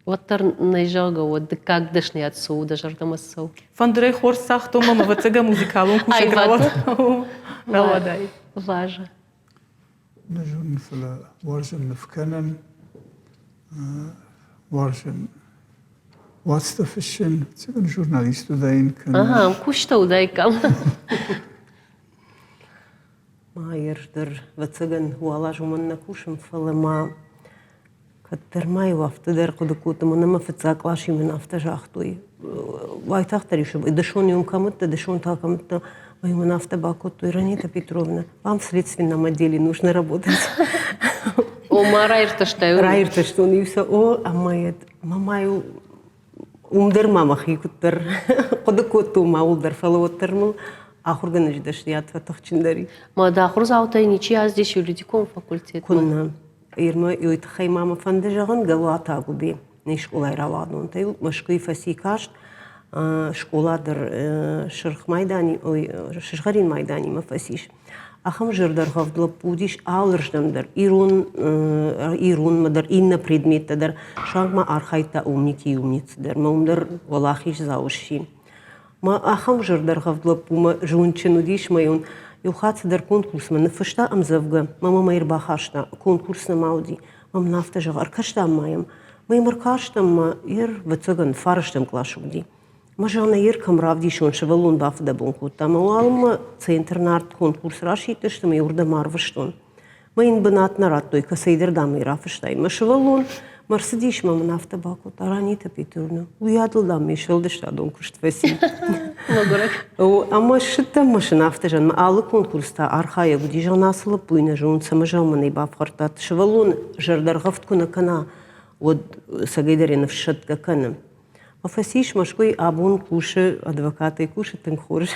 Уӕддӕр нӕ зӕгъгӕ, уӕд дыккаг дӕсныйад цы у, дӕ зӕрдӕмӕ цы цӕуы? Фӕндырӕй хорз цагътон ӕмӕ ӕвӕццӕгӕн музыкалон кусӕг рауадаид. Важа. Нӕ зонын, фӕлӕ уарзын ныв кӕнын, уарзын уацтӕ фыссын, ӕцӕгӕн журналист уыдаин кӕнӕ. Ага, кустӕ уыдаиккам. Ма ӕз дӕр, ӕвӕццӕгӕн, уал аз уымӕн нӕ кусын, фӕлӕ ма кӕддӕр ма-иу афтӕ дӕр хъуыды кодтон, мӕнӕ мӕ фыццаг къласы мын афтӕ загътой. Уайтагъддӕр ис, дысон-иу кӕм уыдтӕ, дысон та кӕм уыдтӕ, ой, мын афтӕ бакодтой, Ранита Петровна, вам в следственном отделе нужно работать. Ома раиртӕстай? Раиртӕстон иу сӕ, о, ӕмӕ мӕ-ма-иу Уым дӕр ма мӕхи куыддӕр хъуыды кодтон мауыл дӕр, фӕлӕ уӕддӕр мыл ахуыргӕнӕджы дӕсныйад фӕтыхджындӕр и. Ма дӕ ахуырдзаутӕй ничи аздис юридикон факультетмӕ? Куыннӕ. Ирмӕ уый тыххӕй ма мӕ фӕнды зӕгъын Галуаты Агуыбе, не скъолайы рауагъдонтӕй Мӕскуыйы фӕци каст, скъола дӕр сырх майдани, ой, сызгъӕрин майданимӕ фӕцис. Ахӕм зӕрдӕргъӕвд лӕппу уыдис алырдӕм дӕр, ирон, иронмӕ дӕр, иннӕ предметтӕ дӕр. Суанг ма архайдта умники и умницы дӕр, мӕ уым дӕр уӕлахиздзау сси. Мӕ ахӕм зӕрдӕргъӕвд лӕппумӕ зондджын уыдис мӕ йын. Иу хатт цыдӕр конкурсмӕ ныффыста ӕмдзӕвгӕ, мӕ мӕм ӕй ӕрбахаста. Конкурс нӕма уыди. Мӕ мын афтӕ зӕгъы, ӕркастам ма йӕм. Мӕ йӕм ӕркастам мӕ ер, ӕвӕццӕгӕн, фарӕстӕм къласы уыди. Мӕ зӕгъын, ер кӕм равдисон, сывӕллон бафыдӕбон кодта. Мӕ уалынмӕ центр Нарт конкурс расидтысты, мӕ уырдӕм арвыстон. Мӕ йын бынат нӕ радтой, кӕцӕйдӕр, дам, ӕй рафыстай. Мӕ сывӕллон мӕ рцыдис мӕ мын афтӕ бакодта, Ранита Петровна, уыйадыл, дам, ме сфӕлдыстадон куыст фӕци. Ӕмӕ ссыдтӕн мӕ сын афтӕ зӕгъын, мӕ алы конкурс та архайӕг уыди, зӕгъын, ацы лӕппуйы нӕ зонын, цӕмӕ зӕгъын мын ӕй бафхӕрдтат. Сывӕллон зӕрдӕргъӕвд куы нӕ кӕна, уӕд цӕгӕйдӕр йӕ ныфс сӕтгӕ кӕны. Фӕцис Мӕскуыйы, абон кусы адвокатӕй, кусы тынг хорз.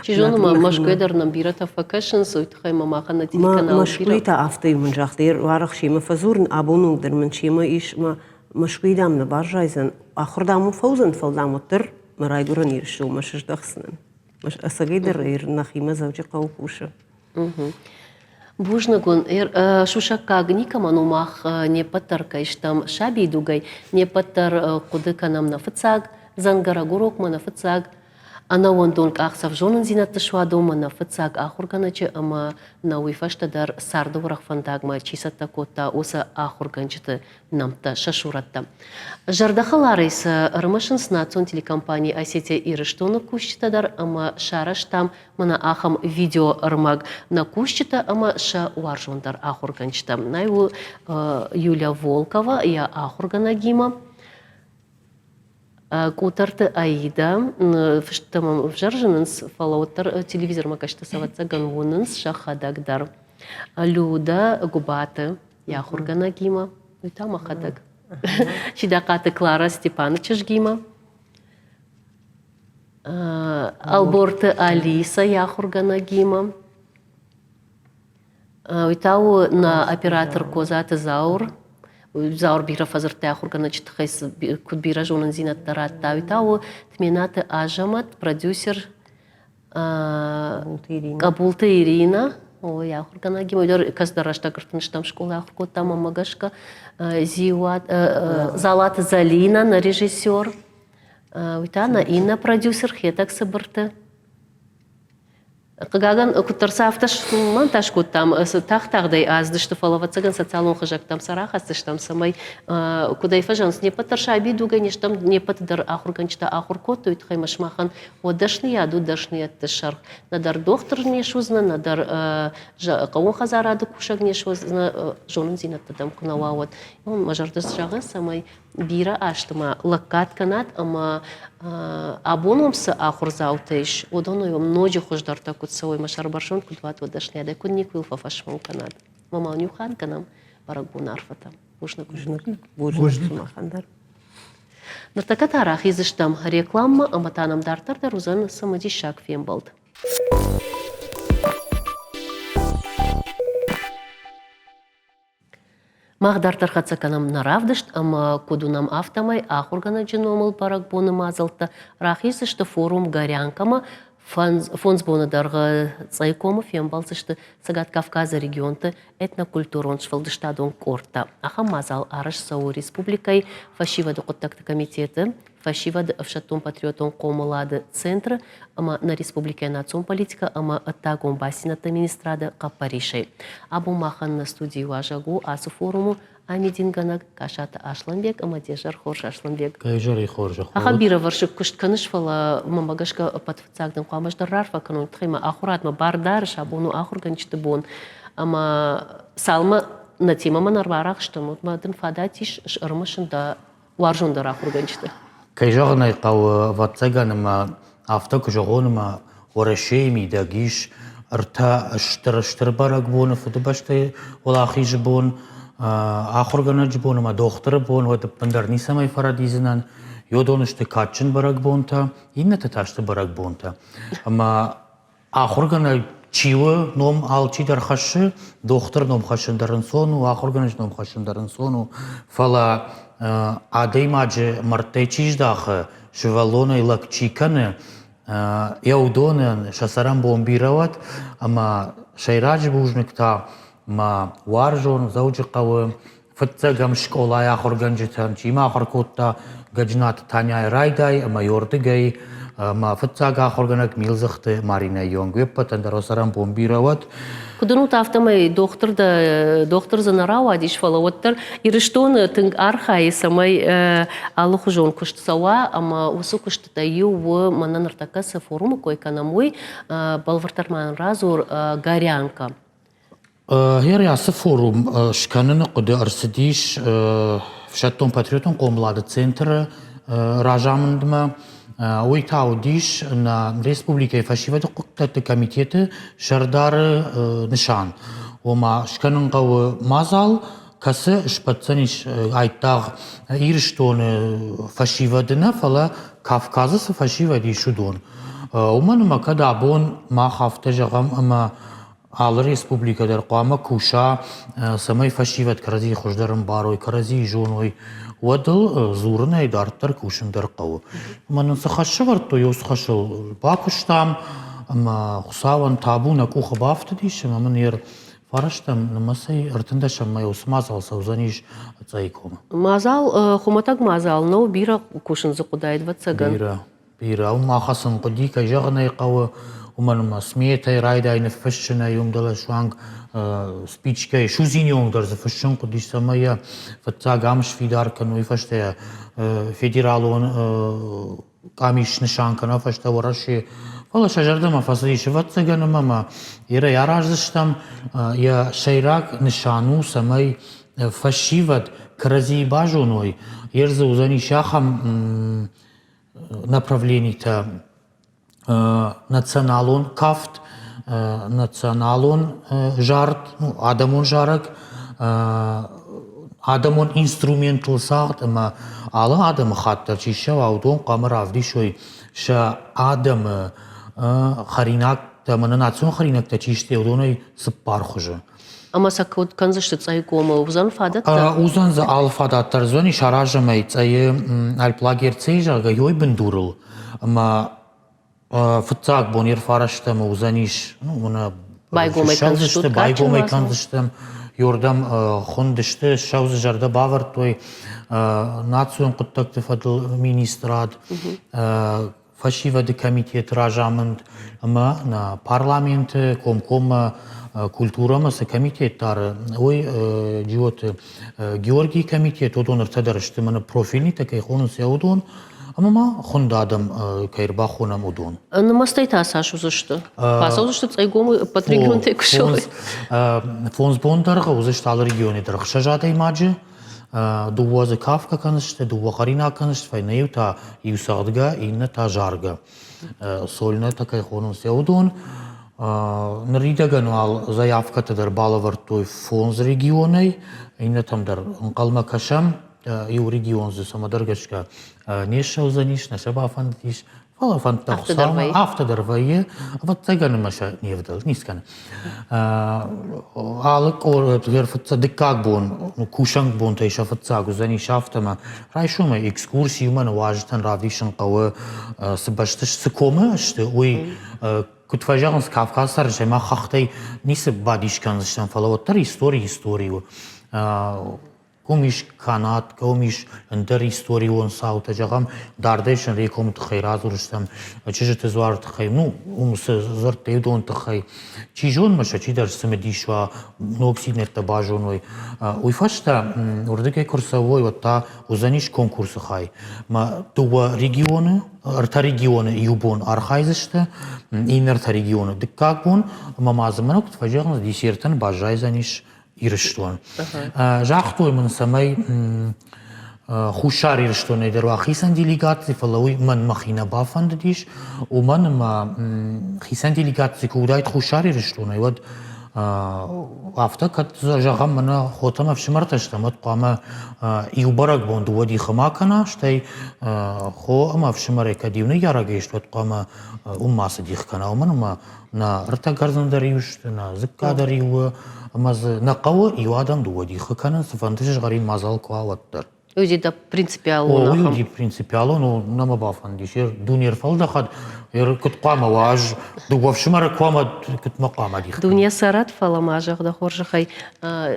Чи зоны ма Мӕскуыйы дӕр нӕм бирӕтӕ фӕкӕсынц, уый тыххӕй ма махӕн нӕ телеканал Мӕскуыйы та афтӕ мын загъта, арӕх семӕ фӕдзурын, абон онг дӕр мын семӕ ис, мӕ Мӕскуыйы дам нӕ баззайдзӕн, ахуыр дам уым фӕуыдзӕн, фӕлӕ дам уӕддӕр мӕ райгуырӕн Ирыстонмӕ сыздӕхдзынӕн. Ӕцӕгӕй дӕр нӕхимӕ Дзӕуджыхъӕуы кусы. Бузныг уын. Сусӕггаг никӕмӕн у, мах не ппӕт дӕр кӕй стӕм сабидугӕй, не ппӕт дӕр хъуыды кӕнӕм нӕ фыццаг дзӕнгӕрӕг урокмӕ, нӕ фыццаг ӕнӕуӕндон къахдзӕф зонындзинӕдты суадонмӕ, нӕ фыццаг ахуыргӕнӕджы ӕмӕ нӕ уый фӕстӕ дӕр царды уӕрӕх фӕндагмӕ чи цӕттӕ кодта, уыцы ахуыргӕнджыты нӕмттӕ, сӕ сурӕттӕ. Зӕрдӕхӕларӕй сӕ ӕрымысынц национ телекомпани Осетия Ирыстоны кусджытӕ дӕр ӕмӕ сарӕзтам мӕнӕ ахӕм видеоӕрмӕг нӕ кусджытӕ ӕмӕ сӕ уарзондӕр ахуыргӕнджытӕ. Най у Юлия Волкова йӕ ахуыргӕнӕгимӕ. Къутӕрты Аида фысттӕ мӕм ӕвзӕр зынынц, фӕлӕ уӕддӕр телевизормӕ кӕсджытӕ ӕвӕццӕгӕн уынынц сӕхӕдӕг дӕр. Люда Гуыбаты йӕ ахуыргӕнӕгимӕ, уый та мӕхӕдӕг. Сидахъаты Клара Степаны чызгимӕ. Ӕлборты Алиса йӕ ахуыргӕнӕгимӕ. Уый та у нӕ оператор Козаты Заур. Заур бирӕ фӕдзырдта ахуыргӕнӕджы тыххӕй куыд бирӕ зонындзинӕдтӕ радта. Уый та у Тменаты Азӕмӕт, продюсер Къӕбулты Ирина. Ой, ахуыргӕнӕгимӕ уый дӕр кӕцыдӕр рӕстӕг ӕртынстӕм скъолайы ахуыр кодта мӕнмӕ гӕсгӕ. Залаты Залина, нӕ режиссер. Уый та нӕ иннӕ продюсер Хетӕг Цыбырты. Хъыгагӕн, куыддӕр сӕ афтӕ монтаж кодтам, тагъд-тагъдӕй аздысты, фӕлӕ, ӕвӕццӕгӕн, социалон хызӕгтӕм сӕ рахӕцдзыстӕм, цӕмӕй куыдӕй фӕзӕгъынц, не ппӕт дӕр сабидугӕй не стӕм, не ппӕт дӕр ахуыргӕнджытӕ ахуыр кодтой, тыххӕй ма сымахӕн уӕ дӕсныйад у дӕсныйӕдты сӕргъ. Нӕдӕр дохтыр не суыдзынӕ, нӕдӕр хъӕууон хӕдзарады кусӕг не суыдзынӕ, зонындзинӕдтӕ дӕм куы нӕ уа, уӕд. Мӕ зӕрдӕ зӕгъы, цӕмӕй бирӕ азты ма лӕггад кӕнат ӕмӕ абон уӕм цы ахуырдзаутӕ ис, уыдонӕй уӕм ноджы хуыздӕртӕ куыд цӕуой ӕмӕ сӕрбӕрзонд куыд уат, уӕ дӕсныйадӕй куыд никуы фӕфӕсмон кӕнат. Мӕ ма уын иу хатт кӕнӕм бӕрӕгбоны арфӕтӕ. Бузныг. Бузныг. Бузныг сымахӕн дӕр. Ныртӕккӕ та рахиздзыстӕм рекламмӕ ӕмӕ та нӕм дарддӕр дӕр уыдзӕн цымыдисаг фембӕлд. Мах дарддӕр хӕццӕ кӕнӕм нӕ равдыст ӕмӕ куыд уынӕм, афтӕмӕй ахуыргӕнӕджы номыл бӕрӕгбоны мадзӕлттӕ рахиздзысты форум Горянка-мӕ. Фондз боны дӕргъы Цъӕйкомы фембӕлдзысты Цӕгат Кавказы регионты этнокультурон сфӕлдыстадон къордтӕ. Ахӕм мадзал арӕзт цӕуы республикӕйы фӕсивӕды хъуыддӕгты комитеты фӕсивӕды ӕфсӕддон-патриотон хъомылады центры ӕмӕ нӕ республикӕйы национ политикӕ ӕмӕ ӕддагон бастдзинӕдты министрады хъӕппӕрисӕй. Абон махӕн нӕ студийы уазӕг у ацы форумы амидингӕнӕг Касаты Аслӕнбег ӕмӕ де зӕр хорз, Аслӕнбег. Изӕры хорзӕх. Ахӕм бирӕвӕрсыг куыст кӕныс, фӕлӕ мӕнмӕ гӕсгӕ ӕппӕт фыццаг дын хъуамӕ ӕз дӕр раарфӕ кӕнон, тыххӕй мӕ ахуырадмӕ бар дарыс, абон у ахуыргӕнджыты бон. Ӕмӕ цалынмӕ нӕ темӕмӕ нӕ ӕрбарӕхстӕн, уӕдмӕ дын фадат ис ӕрымысын дӕ уарзондӕр ахуыргӕнджыты? Кӕй зӕгъын ӕй хъӕуы, ӕвӕццӕгӕн ӕмӕ афтӕ куы зӕгъон, ӕмӕ Уӕрӕсейы мидӕг ис ӕртӕ стыр-стыр бӕрӕгбоны Фыдыбӕстӕйы Уӕлахизы бон, ахуыргӕнӕджы бон ӕмӕ дохтыры бон, уӕд ӕппындӕр ницӕмӕй фӕрӕдидзынӕн. Уыдон сты кадджын бӕрӕгбонтӕ, иннӕтӕ та сты бӕрӕгбонтӕ. Ӕмӕ Ахуыргӕнӕг чи у, ном алчидӕр хӕссы, дохтыр ном хӕссын дӕр ӕнцон у, ахуыргӕнӕджы ном хӕссын дӕр ӕнцон у, фӕлӕ адӕймаджы мӕрдтӕй чи здахы, сывӕллонӕй лӕг чи кӕны, йӕ уыдонӕн сӕ цӕрӕнбон бирӕ уӕд ӕмӕ сӕйраджы бузныг та мӕ уарзон Дзӕуджыхъӕуы. Фыццӕгӕм скъолайы ахуыргӕнджытӕн чи ма ахуыр кодта, Гӕджынаты Таняйы райдай ӕмӕ ёрдыгӕй мӕ фыццаг ахуыргӕнӕг Милдзыхты Маринӕ Йонг. Уе ппӕтӕн дӕр цӕрӕнбон бирӕ уӕд. Куыд уынут, афтӕмӕй дохтыр дӕ дохтыр дзы нӕ рауадис, фӕлӕ уӕддӕр Ирыстоны тынг архайы, цӕмӕй алыхуызон куыст цӕуа ӕмӕ уыцы куыстытӕй иу у, мӕнӕ ныртӕккӕ цы форумы кой кӕнӕм, уый. Бӕлвырддӕр ма нын радзур Горянка. Гъер ацы форум скӕныны хъуыды ӕрцыдис ӕфсӕддон-патриотон хъомылады центры разамындмӕ. Уый та уыдис нӕ республикӕйы фӕсивӕды хъуыддӕгты комитеты сӕрдары нысан. Ома скӕнын хъӕуы мадзал, кӕцы сбӕтдзӕнис айдагъ Ирыстоны фӕсивӕды нӕ, фӕлӕ Кавказы цы фӕсивӕд ис, уыдон. Уымӕн ӕмӕ кӕд абон мах афтӕ зӕгъӕм ӕмӕ алы республикӕ дӕр хъуамӕ куса, цӕмӕй фӕсивӕд кӕрӕдзийы хуыздӕр ӕмбарой, кӕрӕдзийы зоной, уӕд ыл дзурынӕй дарддӕр кусын дӕр хъӕуы. Ӕмӕ нын цы хӕс сӕвӕрдтой, уыцы хӕсыл бакуыстам, ӕмӕ Хуыцауӕн табу нӕ къухы бафтыдис, ӕмӕ мын йе фарӕстӕм нымӕцӕй ӕртындӕсӕм мӕй уыцы мадзал цӕудзӕнис Цъӕйы комы. Мадзал хуымӕтӕг мадзал нӕу, бирӕ кусын дзы хъуыдаид, ӕвӕццӕгӕн. Бирӕ. Бирӕ уым ахӕцын хъуыди, кӕй зӕгъын ӕй хъӕуы, уымӕн ӕмӕ сметӕй райдай ныффыссынӕй, уым дӕлӕ суанг спичкӕйы судзины онг дӕр дзы фыссын хъуыдис, цӕмӕй йӕ фыццаг ам сфидар кӕной, фӕстӕ йӕ федералон къамис снысан кӕна, фӕстӕ Уӕрӕсе. Фӕлӕ сӕ зӕрдӕмӕ фӕцыдис, ӕвӕццӕгӕн, ӕмӕ ма Ирӕй араздзыстӕм. Йӕ сӕйраг нысан у, цӕмӕй фӕсивӕд кӕрӕдзийы базоной, йе рдзы уыдзӕнис ахӕм направленитӕ националон кафт, националон зард, ну, адӕмон зарӕг, адӕмон инструментыл цагъд ӕмӕ алы адӕмыхатт дӕр чи ссӕуа, уыдон хъуамӕ равдисой сӕ адӕмы хӕринӕгтӕ ӕмӕ нӕ национ хӕринӕгтӕ чи сты, уыдонӕй цыппар хуызы. Ӕмӕ сӕ куыд кӕндзысты Цъӕйгомы? Уыдзӕн фадӕттӕ? Уыдзӕн дзы алы фадат дӕр. Уыдзӕн саразӕм ӕй Цъӕйы альплагерцейы, зӕгъгӕ, ёй бындурыл. Ӕмӕ фыццаг бон ӕрфарӕстӕм уыдзӕнис, ну, уынӕ Байгом ӕй кӕндзыстут? Байгом ӕй кӕндзыстӕм. Ёрдӕм хуынд сты, ссӕудзы зӕрдӕ бавӕрдтой национ хъуыддӕгты фӕдыл министрад, фӕсивӕды комитеты разамынд ӕмӕ нӕ парламенты комкоммӕ культурӕмӕ цы комитет дары, уый Джиоты Георгийы комитет, уыдон ӕртӕ дӕр сты мӕнӕ профильнитӕ кӕй хонынц, уыдон, ӕмӕ ма хуынд адӕм кӕй ӕрбахонӕм, уыдон. Нымӕцтӕй та цас уыдзысты? Бацӕудзысты Цъӕйгомы ӕппӕт регионтӕй куы ссӕуой? Фондз бон дӕргъы уыдзысты алы регионы дӕр ӕхсӕз адӕймаджы. Дыууӕ дзы кафгӕ кӕндзысты, дыууӕ хӕринаг кӕндзысты, фӕйнӕ иу та иу цӕгъдгӕ, иннӕ та заргӕ. Сольнӕтӕ кӕй хонынц, уыдон. Ныридӕгӕн уал заявкӕтӕ дӕр балӕвӕрдтой фондз регионӕй, иннӕтӕм дӕр ӕнхъӕлмӕ кӕсӕм. Иу регион дзы цӕмӕдӕр гӕсгӕ не ссӕудзӕнис, нӕ сӕ бафӕндыдис. Фӕлӕ фӕндтӕ Хуыцаумӕ афтӕ дӕр вӕййы, ӕвӕццӕгӕн ӕмӕ сӕ не вдӕлд, ницы кӕны. Алы къорд дыккаг бон, кусӕн бонтӕй сӕ фыццаг уыдзӕнис афтӕ райсомӕй экскурси уымӕн уазджытӕн равдисын хъӕуы, цы бӕсты цы комы сты, уый. Куыд фӕзӕгъынц, Кавказ цӕрджытӕй мах хӕхтӕй ницы бадис кӕндзыстӕм, фӕлӕ уӕддӕр истори истори у. Ком ис канат, ком ис ӕндӕр историон цаутӕ, зӕгъӕм, дардӕй сын рекомы тыххӕй радзурдзыстӕм, чызджыты дзуары тыххӕй, ну, уым цы дзырдтӕ, уыдон тыххӕй. Чи зоны, ма сӕ чидӕр цымыдис уа, ногдзинӕдтӕ базоной. Уый фӕстӕ уырдыгӕй куы рцӕуой, уӕд та уыдзӕнис конкурсы хай. Мӕ дыууӕ регионы, ӕртӕ регионы иу бон архайдзысты, иннӕ ӕртӕ регионы дыккаг бон, ӕмӕ ма дзы мӕнӕ куыд фӕзӕгъынц, десертӕн баззайдзӕнис Ирыстон. Загътой мын, цӕмӕй Хуссар Ирыстонӕй дӕр уа хицӕн делегаци, фӕлӕ уый мӕн мӕхи нӕ бафӕндыдис, уымӕн ӕмӕ хицӕн делегаци куы уыдаид Хуссар Ирыстонӕй, уӕд афтӕ кӕд зӕгъӕм, мӕнӕ хотӕ ӕмӕ ӕфсымӕртӕ стӕм, уӕд хъуамӕ иу бӕрӕгбон дыууӕ дихы ма кӕна, стӕй хо ӕмӕ ӕфсымӕрӕй кӕд иу ныййарӕг ис, уӕд хъуамӕ уым мацы дих кӕна, уымӕн ӕмӕ нӕ ӕртӕ кӕрдзын дӕр иу сты, нӕ дзыкка дӕр иу у, ӕмӕ дзы нӕ хъӕуы иу адӕм дыууӕ дихы кӕнын, цыфӕнды сызгъӕрин мадзал куы уа, уӕддӕр. Уый да принципиалон. О, уый уыди принципиалон, у нӕ мӕ бафӕндис. Дуне ӕрфӕлдӕхӕд, куыд хъуамӕ уа, ӕз дыууӕ ӕфсымӕры куы ӕмӕ куыд мӕ хъуамӕ дих Дуне цӕрӕд, фӕлӕ ма зӕгъ дӕ хорзӕхӕй,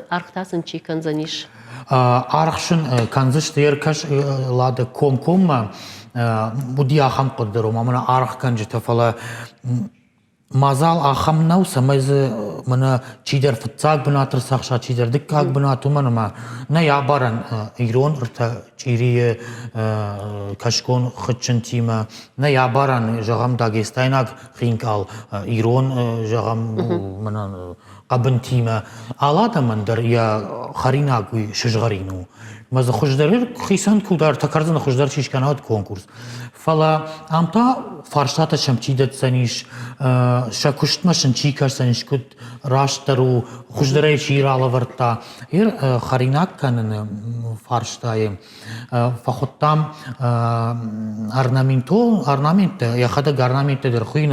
аргъ та сын чи кӕндзӕнис? Аргъ сын кӕндзысты ӕркӕс лады комкоммӕ уыди ахӕм хъуыды дӕр, ома мӕнӕ аргъгӕнджытӕ, фӕлӕ мадзал ахӕм нӕу, цӕмӕй дзы мӕнӕ чидӕр фыццаг бынат ӕрцахса, чидӕр дыккаг бынат, уымӕн ӕмӕ нӕй абарӕн ирон ӕртӕ чъирийы кӕсгон хытчынтимӕ, нӕй абарӕн, зӕгъӕм, дагестайнаг хинкъал ирон, зӕгъӕм, мӕнӕ хъӕбынтимӕ. Алы адӕмӕн дӕр йӕ хӕринаг уый сызгъӕрин у. Мӕ дзы хуыздӕр хицӕн куыд кӕрдзыны хуыздӕр чи скӕна, уӕд конкурс. Фӕлӕ ам та фарстатӕ сӕм чи дӕтдзӕнис, сӕ куыстмӕ сын чи кӕсдзӕнис, куыд растдӕр у, хуыздӕрӕй чи ралӕвӕрдта. Ир хӕринаг кӕныны фарстайы фӕхуыдтам орнаменто, орнаменттӕ, йӕхӕдӕг орнаменттӕ дӕр хуыйы,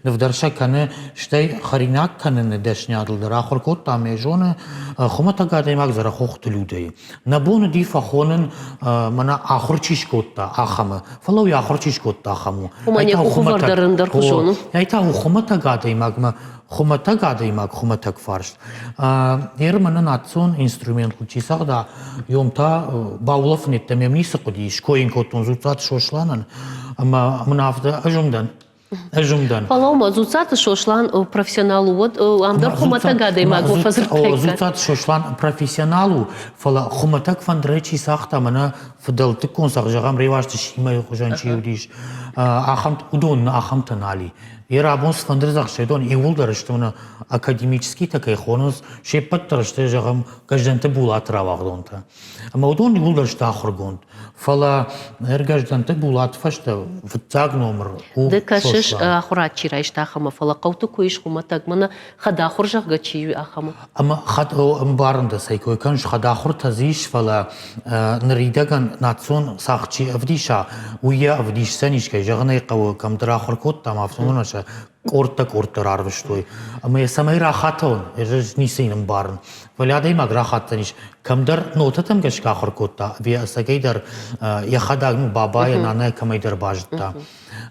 нывдӕр сӕ кӕны, стӕй хӕринаг кӕныны дӕсниадыл дӕр ахуыр кодтам, йӕ зоны хуымӕтӕг адӕймаг Дзӕрӕхохты Людӕйы. Нӕ бон уыди фӕхонын, мӕнӕ ахуыр чи скодта, ахӕмы. Фӕлӕ уый ахуыр чи скодта, ахӕм у. Уымӕн йӕ къухы дӕр ӕндӕр хуызон у. Ай та у хуымӕтӕг адӕймагмӕ хуымӕтӕг адӕймаг хуымӕтӕг фарст. Ер мӕнӕ национ инструментыл чи цӕгъда, йом та баулӕфын йеддӕмӕ ницы хъуыди, ской йын кодтон Дзуццаты Сосланӕн, ӕмӕ мын афтӕ ӕз уым дӕн. Ӕз уым дӕн. Фӕлӕуу-ма, Дзуццаты Сослан профессионал у, уӕд ам дӕр хуымӕтӕг адӕймаг у фӕдзырдтаиккат. Дзуццаты Сослан профессионал у, фӕлӕ хуымӕтӕг фӕндырӕй чи цагъта, мӕнӕ фыдӕлтыккон сӕгъ, зӕгъӕм, Реуазты Симӕйы хуызӕн чи уыдис, ахӕм, уыдон ахӕмтӕ нал и. Йӕ рабон цы фӕндырдзӕгъдсӕдон иууылдӕр сты мӕнӕ академическийтӕ кӕй хонынц, се ппӕт дӕр сты, зӕгъӕм, Гӕздӕнты Булаты рауагъдонтӕ. Ӕмӕ уыдон иууылдӕр сты ахуыргонд. Фӕлӕ Гӕздӕнты Булаты фӕстӕ фыццаг номыр у Ды кӕсыс, ахуырад чи райста, ахӕмы, фӕлӕ хъӕуты куы ис хуымӕтӕг, мӕнӕ хӕдахуыр, зӕгъгӕ, чи у, ахӕмы. Ӕмӕ ӕмбарын дӕ, цӕй кой кӕныс, хӕдахуыртӕ дзы ис, фӕлӕ ныридӕгӕн национ цагъд чи ӕвдиса, уый йӕ ӕвдисдзӕнис, кӕй зӕгъын ӕй хъӕуы, кӕмдӕр ахуыр кодтам, афтӕмӕй сӕ къордтӕ-къордтӕ рарвыстой. Ӕмӕ йӕ цӕмӕй рахатон, ӕз ницы йын ӕмбарын. Фӕлӕ адӕймаг рахатдзӕнис, кӕмдӕр нотӕтӕм гӕсгӕ ахуыр кодта, ӕви ӕцӕгӕйдӕр йӕхӕдӕг ну, бабайӕ, нанайӕ кӕмӕйдӕр базыдта.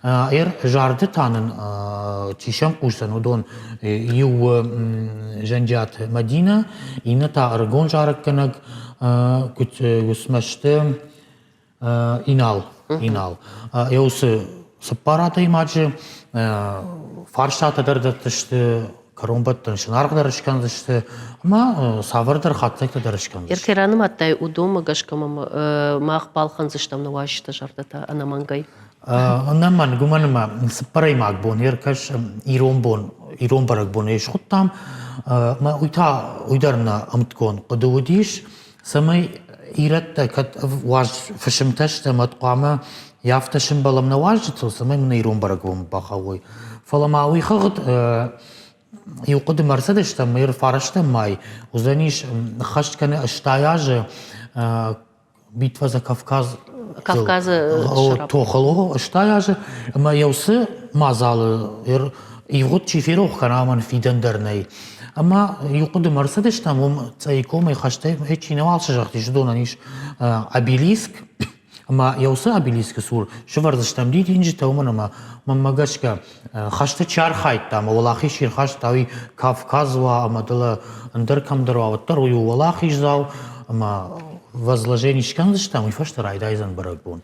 Ӕр зарды та нын чи сӕм хъусдзӕн, уыдон иу Зӕнджиаты Мӕдинӕ, иннӕ та ӕрыгон зарӕггӕнӕг Гуыцмӕзты Инал. Инал. Йӕ уыцы цыппар адӕймаджы фарстатӕ дӕр дӕтдзысты, кӕронбӕттӕн зынаргъ дӕр скӕндзысты ӕмӕ цавӕрдӕр хатдзӕгтӕ дӕр скӕндзысты. Ӕркӕй ранымадтай, уыдонмӕ гӕсгӕ мах балхӕндзыстӕм нӕ уазджыты зӕрдӕтӕ ӕнӕмӕнгӕй. Ӕнӕмӕнг, уымӕн ӕмӕ цыппӕрӕймаг бон ӕркӕс ирон бон, ирон бӕрӕгбонӕй схуыдтам. Ӕмӕ уый та уый дӕр нӕ ӕмткон хъуыды уыдис, цӕмӕй ирӕттӕ кӕд уаз фысымтӕ сты ӕмӕ хъуамӕ афтӕ сымбӕлӕм нӕ уазджытыл, цӕмӕй мын ирон бӕрӕгбон бахауой. Фӕлӕ ма уый хыгъд иу хъуыдымӕ ӕрцыдыстӕм, ӕмӕ фарӕстӕм май уыдзӕнис ӕххӕст кӕны 80 азы битва за Кавказ Кавказы тохыл 80 азы ӕмӕ йӕ уыцы мадзалы ивгъуыд чи ферох кӕна, уымӕн фидӕн дӕр нӕй. Ӕмӕ иу хъуыдымӕ ӕрцыдыстӕм, уым Цъӕйы комӕй хӕстӕй чи нӕуал сызӕхтис, уыдонӕн ис обелиск, ӕмӕ йӕ уыцы обелискы цур сӕвӕрдзыстӕм дидинджытӕ, уымӕн ӕмӕ мӕнмӕ гӕсгӕ хӕсты чи архайдта ӕмӕ уӕлахиз чи рхаста, уый Кавказ уа ӕмӕ дӕлӕ ӕндӕр кӕмдӕр уа, уӕддӕр уый у уӕлахиздзау ӕмӕ возложение скӕндзыстӕм, уый фӕстӕ райдайдзӕн бӕрӕгбон.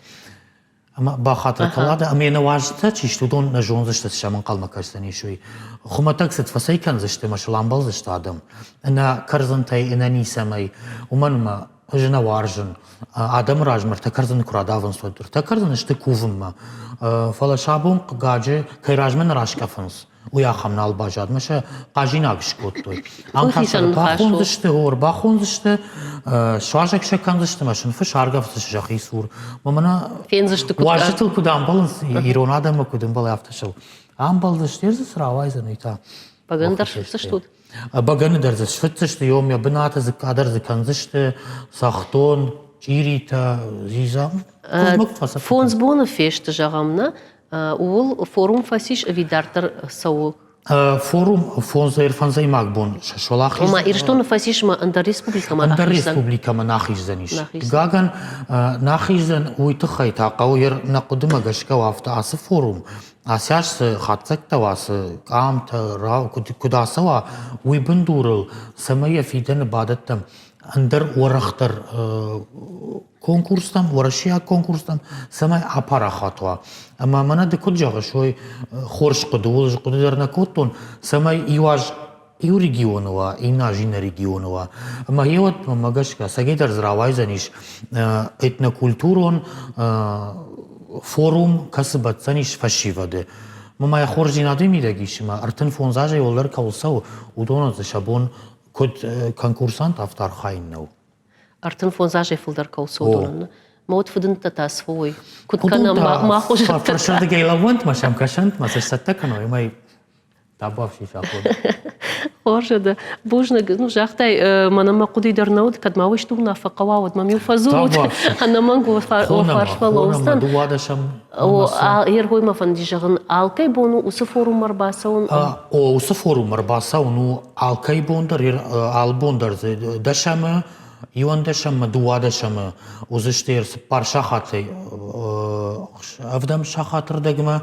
Ӕмӕ бахатыр кӕнӕд, ӕмӕ йӕ нӕ уазджытӕ чи сты, уыдон нӕ зондзысты, цы сӕм ӕнхъӕлмӕ кӕсдзӕнис, уый. Хуымӕтӕг цыд фӕцӕй кӕндзысты ӕмӕ сыл амбӕлдзысты адӕм. Ӕнӕ кӕрдзынтӕй, ӕнӕ ницӕмӕй. Уымӕн ӕмӕ ӕз нӕ уарзын, адӕмы размӕ ӕртӕ кӕрдзыны куы радавынц, уӕд ӕртӕ кӕрдзыны сты кувынмӕ. Фӕлӕ сӕ абон хъыгаджы кӕй размӕ нӕ раскъӕфынц, уый ахӕм нал баззад мӕ сӕ хъазинаг скодтой. Ам та сӕ ӕрбахондзысты, о, ӕрбахондзысты, суазӕг сӕ кӕндзысты мӕ сын фыс аргӕвдзысты сӕхи цур. Мӕ мӕнӕ фендзысты куыд уазджытыл куыд ӕмбӕлынц, ирон адӕммӕ куыд ӕмбӕлы, афтӕ сыл амбӕлдзысты, дзы цы рауайдзӕн, уый та. Бӕгӕны дӕр сфыцдзыстут? Бӕгӕны дӕр дзы сфыцдзысты, йом йӕ бынаты дзыкка дӕр дзы кӕндзысты, цӕхдон, чъиритӕ, дзидза. Фондз боны фесты, зӕгъӕм, нӕ? Ууыл форум фӕцис ӕви дарддӕр цӕуы? Форум фондзӕйфӕндзӕймаг бон суӕлахиз. Ома Ирыстоны фӕцис ӕмӕ ӕндӕр республикӕмӕ ӕндӕр республикӕмӕ нахиздзӕнис. Хъыгагӕн, нахиздзӕн уый тыххӕй та хъӕуы нӕ хъуыдымӕ гӕсгӕ афтӕ ацы форум ацы аз цы хатдзӕгтӕ уа, цы къамтӕ, куыд ацӕуа, уый бындурыл, цӕмӕй йӕ фидӕны бадӕттӕм. ӕндӕр уӕрӕхдӕр конкурстӕм, уӕрӕсейаг конкурстӕм, цӕмӕй апарахат уа. Ӕмӕ мӕнӕ ды куыд зӕгъыс, уый хорз хъуыды, ууыл хъуыды дӕр нӕ кодтон, цӕмӕй иу аз иу регионы уа, иннӕ аз иннӕ регионы уа. Ӕмӕ йеуӕд, мӕнмӕ гӕсгӕ, цӕгӕйдӕр дзы рауайдзӕнис этнокультурон форум, кӕцы бӕтдзӕнис фӕсивӕды. Мӕ йӕ хорздзинады мидӕг ис, ӕмӕ 35 азӕй уӕлдӕр кӕуыл цӕуы, уыдонӕн дзы сӕ бон куыд конкурсант, афтӕ архайын нӕу. 35 азӕй фылдӕр кӕуыл цӕуы, уыдонӕн. Мӕ уд фыдындтӕ та сфӕуой. Куыд кӕнӕм мах хуызӕттӕ? Фӕрсырдыгӕй лӕууӕнт, ма сӕм кӕсӕнт, ма сӕ цӕттӕ кӕной, ӕмӕ Табуафси сахон. Хорз дӕ. Бузныг. Ну, загътай, мӕнӕ мӕ хъуыды дӕр нӕ уыд, кӕд ма уый уынаффӕ хъӕуа, уӕд мӕм-иу фӕдзурут. Ӕнӕмӕнг фарс фӕлӕудзӕн. Дыууадӕсӕм. Ергой мӕ фӕнди зӕгъын, алкӕй бон у уыцы форуммӕ ӕрбацӕуын? О, уыцы форуммӕ ӕрбацӕуын у алкӕй бон дӕр, алы бон дӕр дзы дӕсӕмы иуӕндӕсӕммӕ, дыууадӕсӕмы уыдзысты цыппар сахатӕй ӕвдӕм сахаты рдӕгмӕ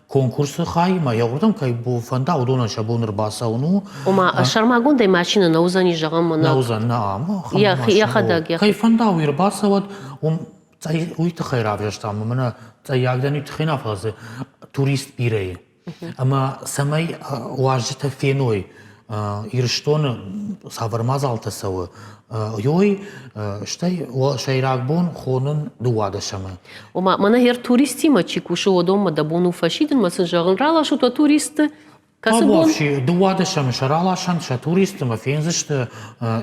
конкурсы хай ӕмӕ йӕ уырдӕм кӕй фӕнда, уыдонӕн сӕ бон ӕрбацӕуын у. Ома, сӕрмагондӕй машинӕ нӕ уыдзӕни, зӕгъӕм, нӕ уыдзӕн, нӕ, йӕхӕдӕг. Кӕй фӕнда, уый ӕрбацӕуӕд, уым уый тыххӕй равзӕрстам, ӕмӕ цъӕййаг дӕн уый тыххӕй нӕ, фӕлӕ дзы турист бирӕ и. Ӕмӕ цӕмӕй уазджытӕ феной, Ирыстоны цавӕр мадзалтӕ цӕуы, уый, стӕй сӕйраг бон хонын дыууадӕсӕмы. Ома, мӕнӕ гъер туристтимӕ чи кусы, уыдонмӕ дӕ бон у фӕсидын, мӕ сын зӕгъын, раласут уӕ туристты. Кӕцы бон? Дыууадӕсӕмы сӕ раласӕнт сӕ туристты ӕмӕ фендзысты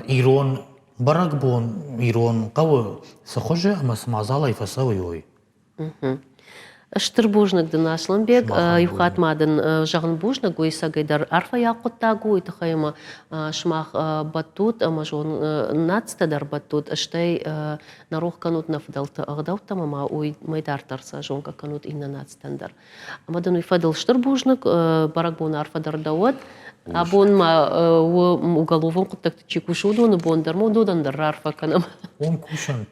ирон бӕрӕгбон, ирон хъӕуы цы хуызы ӕмӕ цы мадзалӕй фӕцӕуы, уый. Стыр бузныг дын, Аслӕнбег. Иу хатт ма дын зӕгъын бузныг, уый цӕгӕй дӕр арфӕйаг хъуыддаг у, уый тыххӕй ӕмӕ сымах бӕттут ӕмӕ зон нацтӕ дӕр бӕттут, стӕй нӕ рох кӕнут нӕ фыдӕлты ӕгъдӕуттӕм ӕмӕ уымӕй дарддӕр сӕ зонгӕ кӕнут иннӕ нацтӕн дӕр. Ӕмӕ дын уый фӕдыл стыр бузныг, бӕрӕгбон арфӕ дӕр дӕ уӕд. Абон ма у уголовон хъуыддӕгты чи кусы, уыдоны бон дӕр ма уыдонӕн дӕр раарфӕ кӕнӕм. Уым кусӕнт.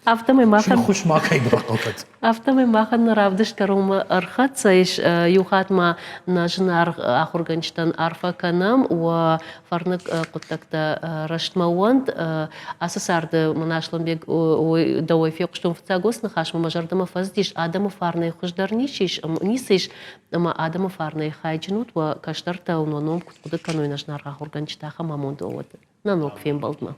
Афтӕмӕй махӕн Хус ма кӕй бахъӕуӕд. Афтӕмӕй махӕн нӕ равдыст кӕронмӕ ӕрхӕццӕ ис. Иу хатт ма нӕ зынаргъ ахуыргӕнджытӕн арфӕ кӕнӕм, уӕ фӕрныг хъуыддӕгтӕ рӕстмӕ уӕнт. Ацы царды мын Аслӕнбег дӕуӕй фехъуыстон фыццаг уыцы ныхасмӕ, мӕ зӕрдӕмӕ фӕцыдис, адӕмы фарнӕй хуыздӕр ницы ис, ницы ис, ӕмӕ адӕмы фарнӕй хайджын ут, уӕ кӕстӕртӕ уын уӕ ном куыд хъуыды кӕной нӕ зынаргъ ахуыргӕнджытӕ, ахӕм амонд уӕ уӕд. Нӕ ног фембӕлдмӕ.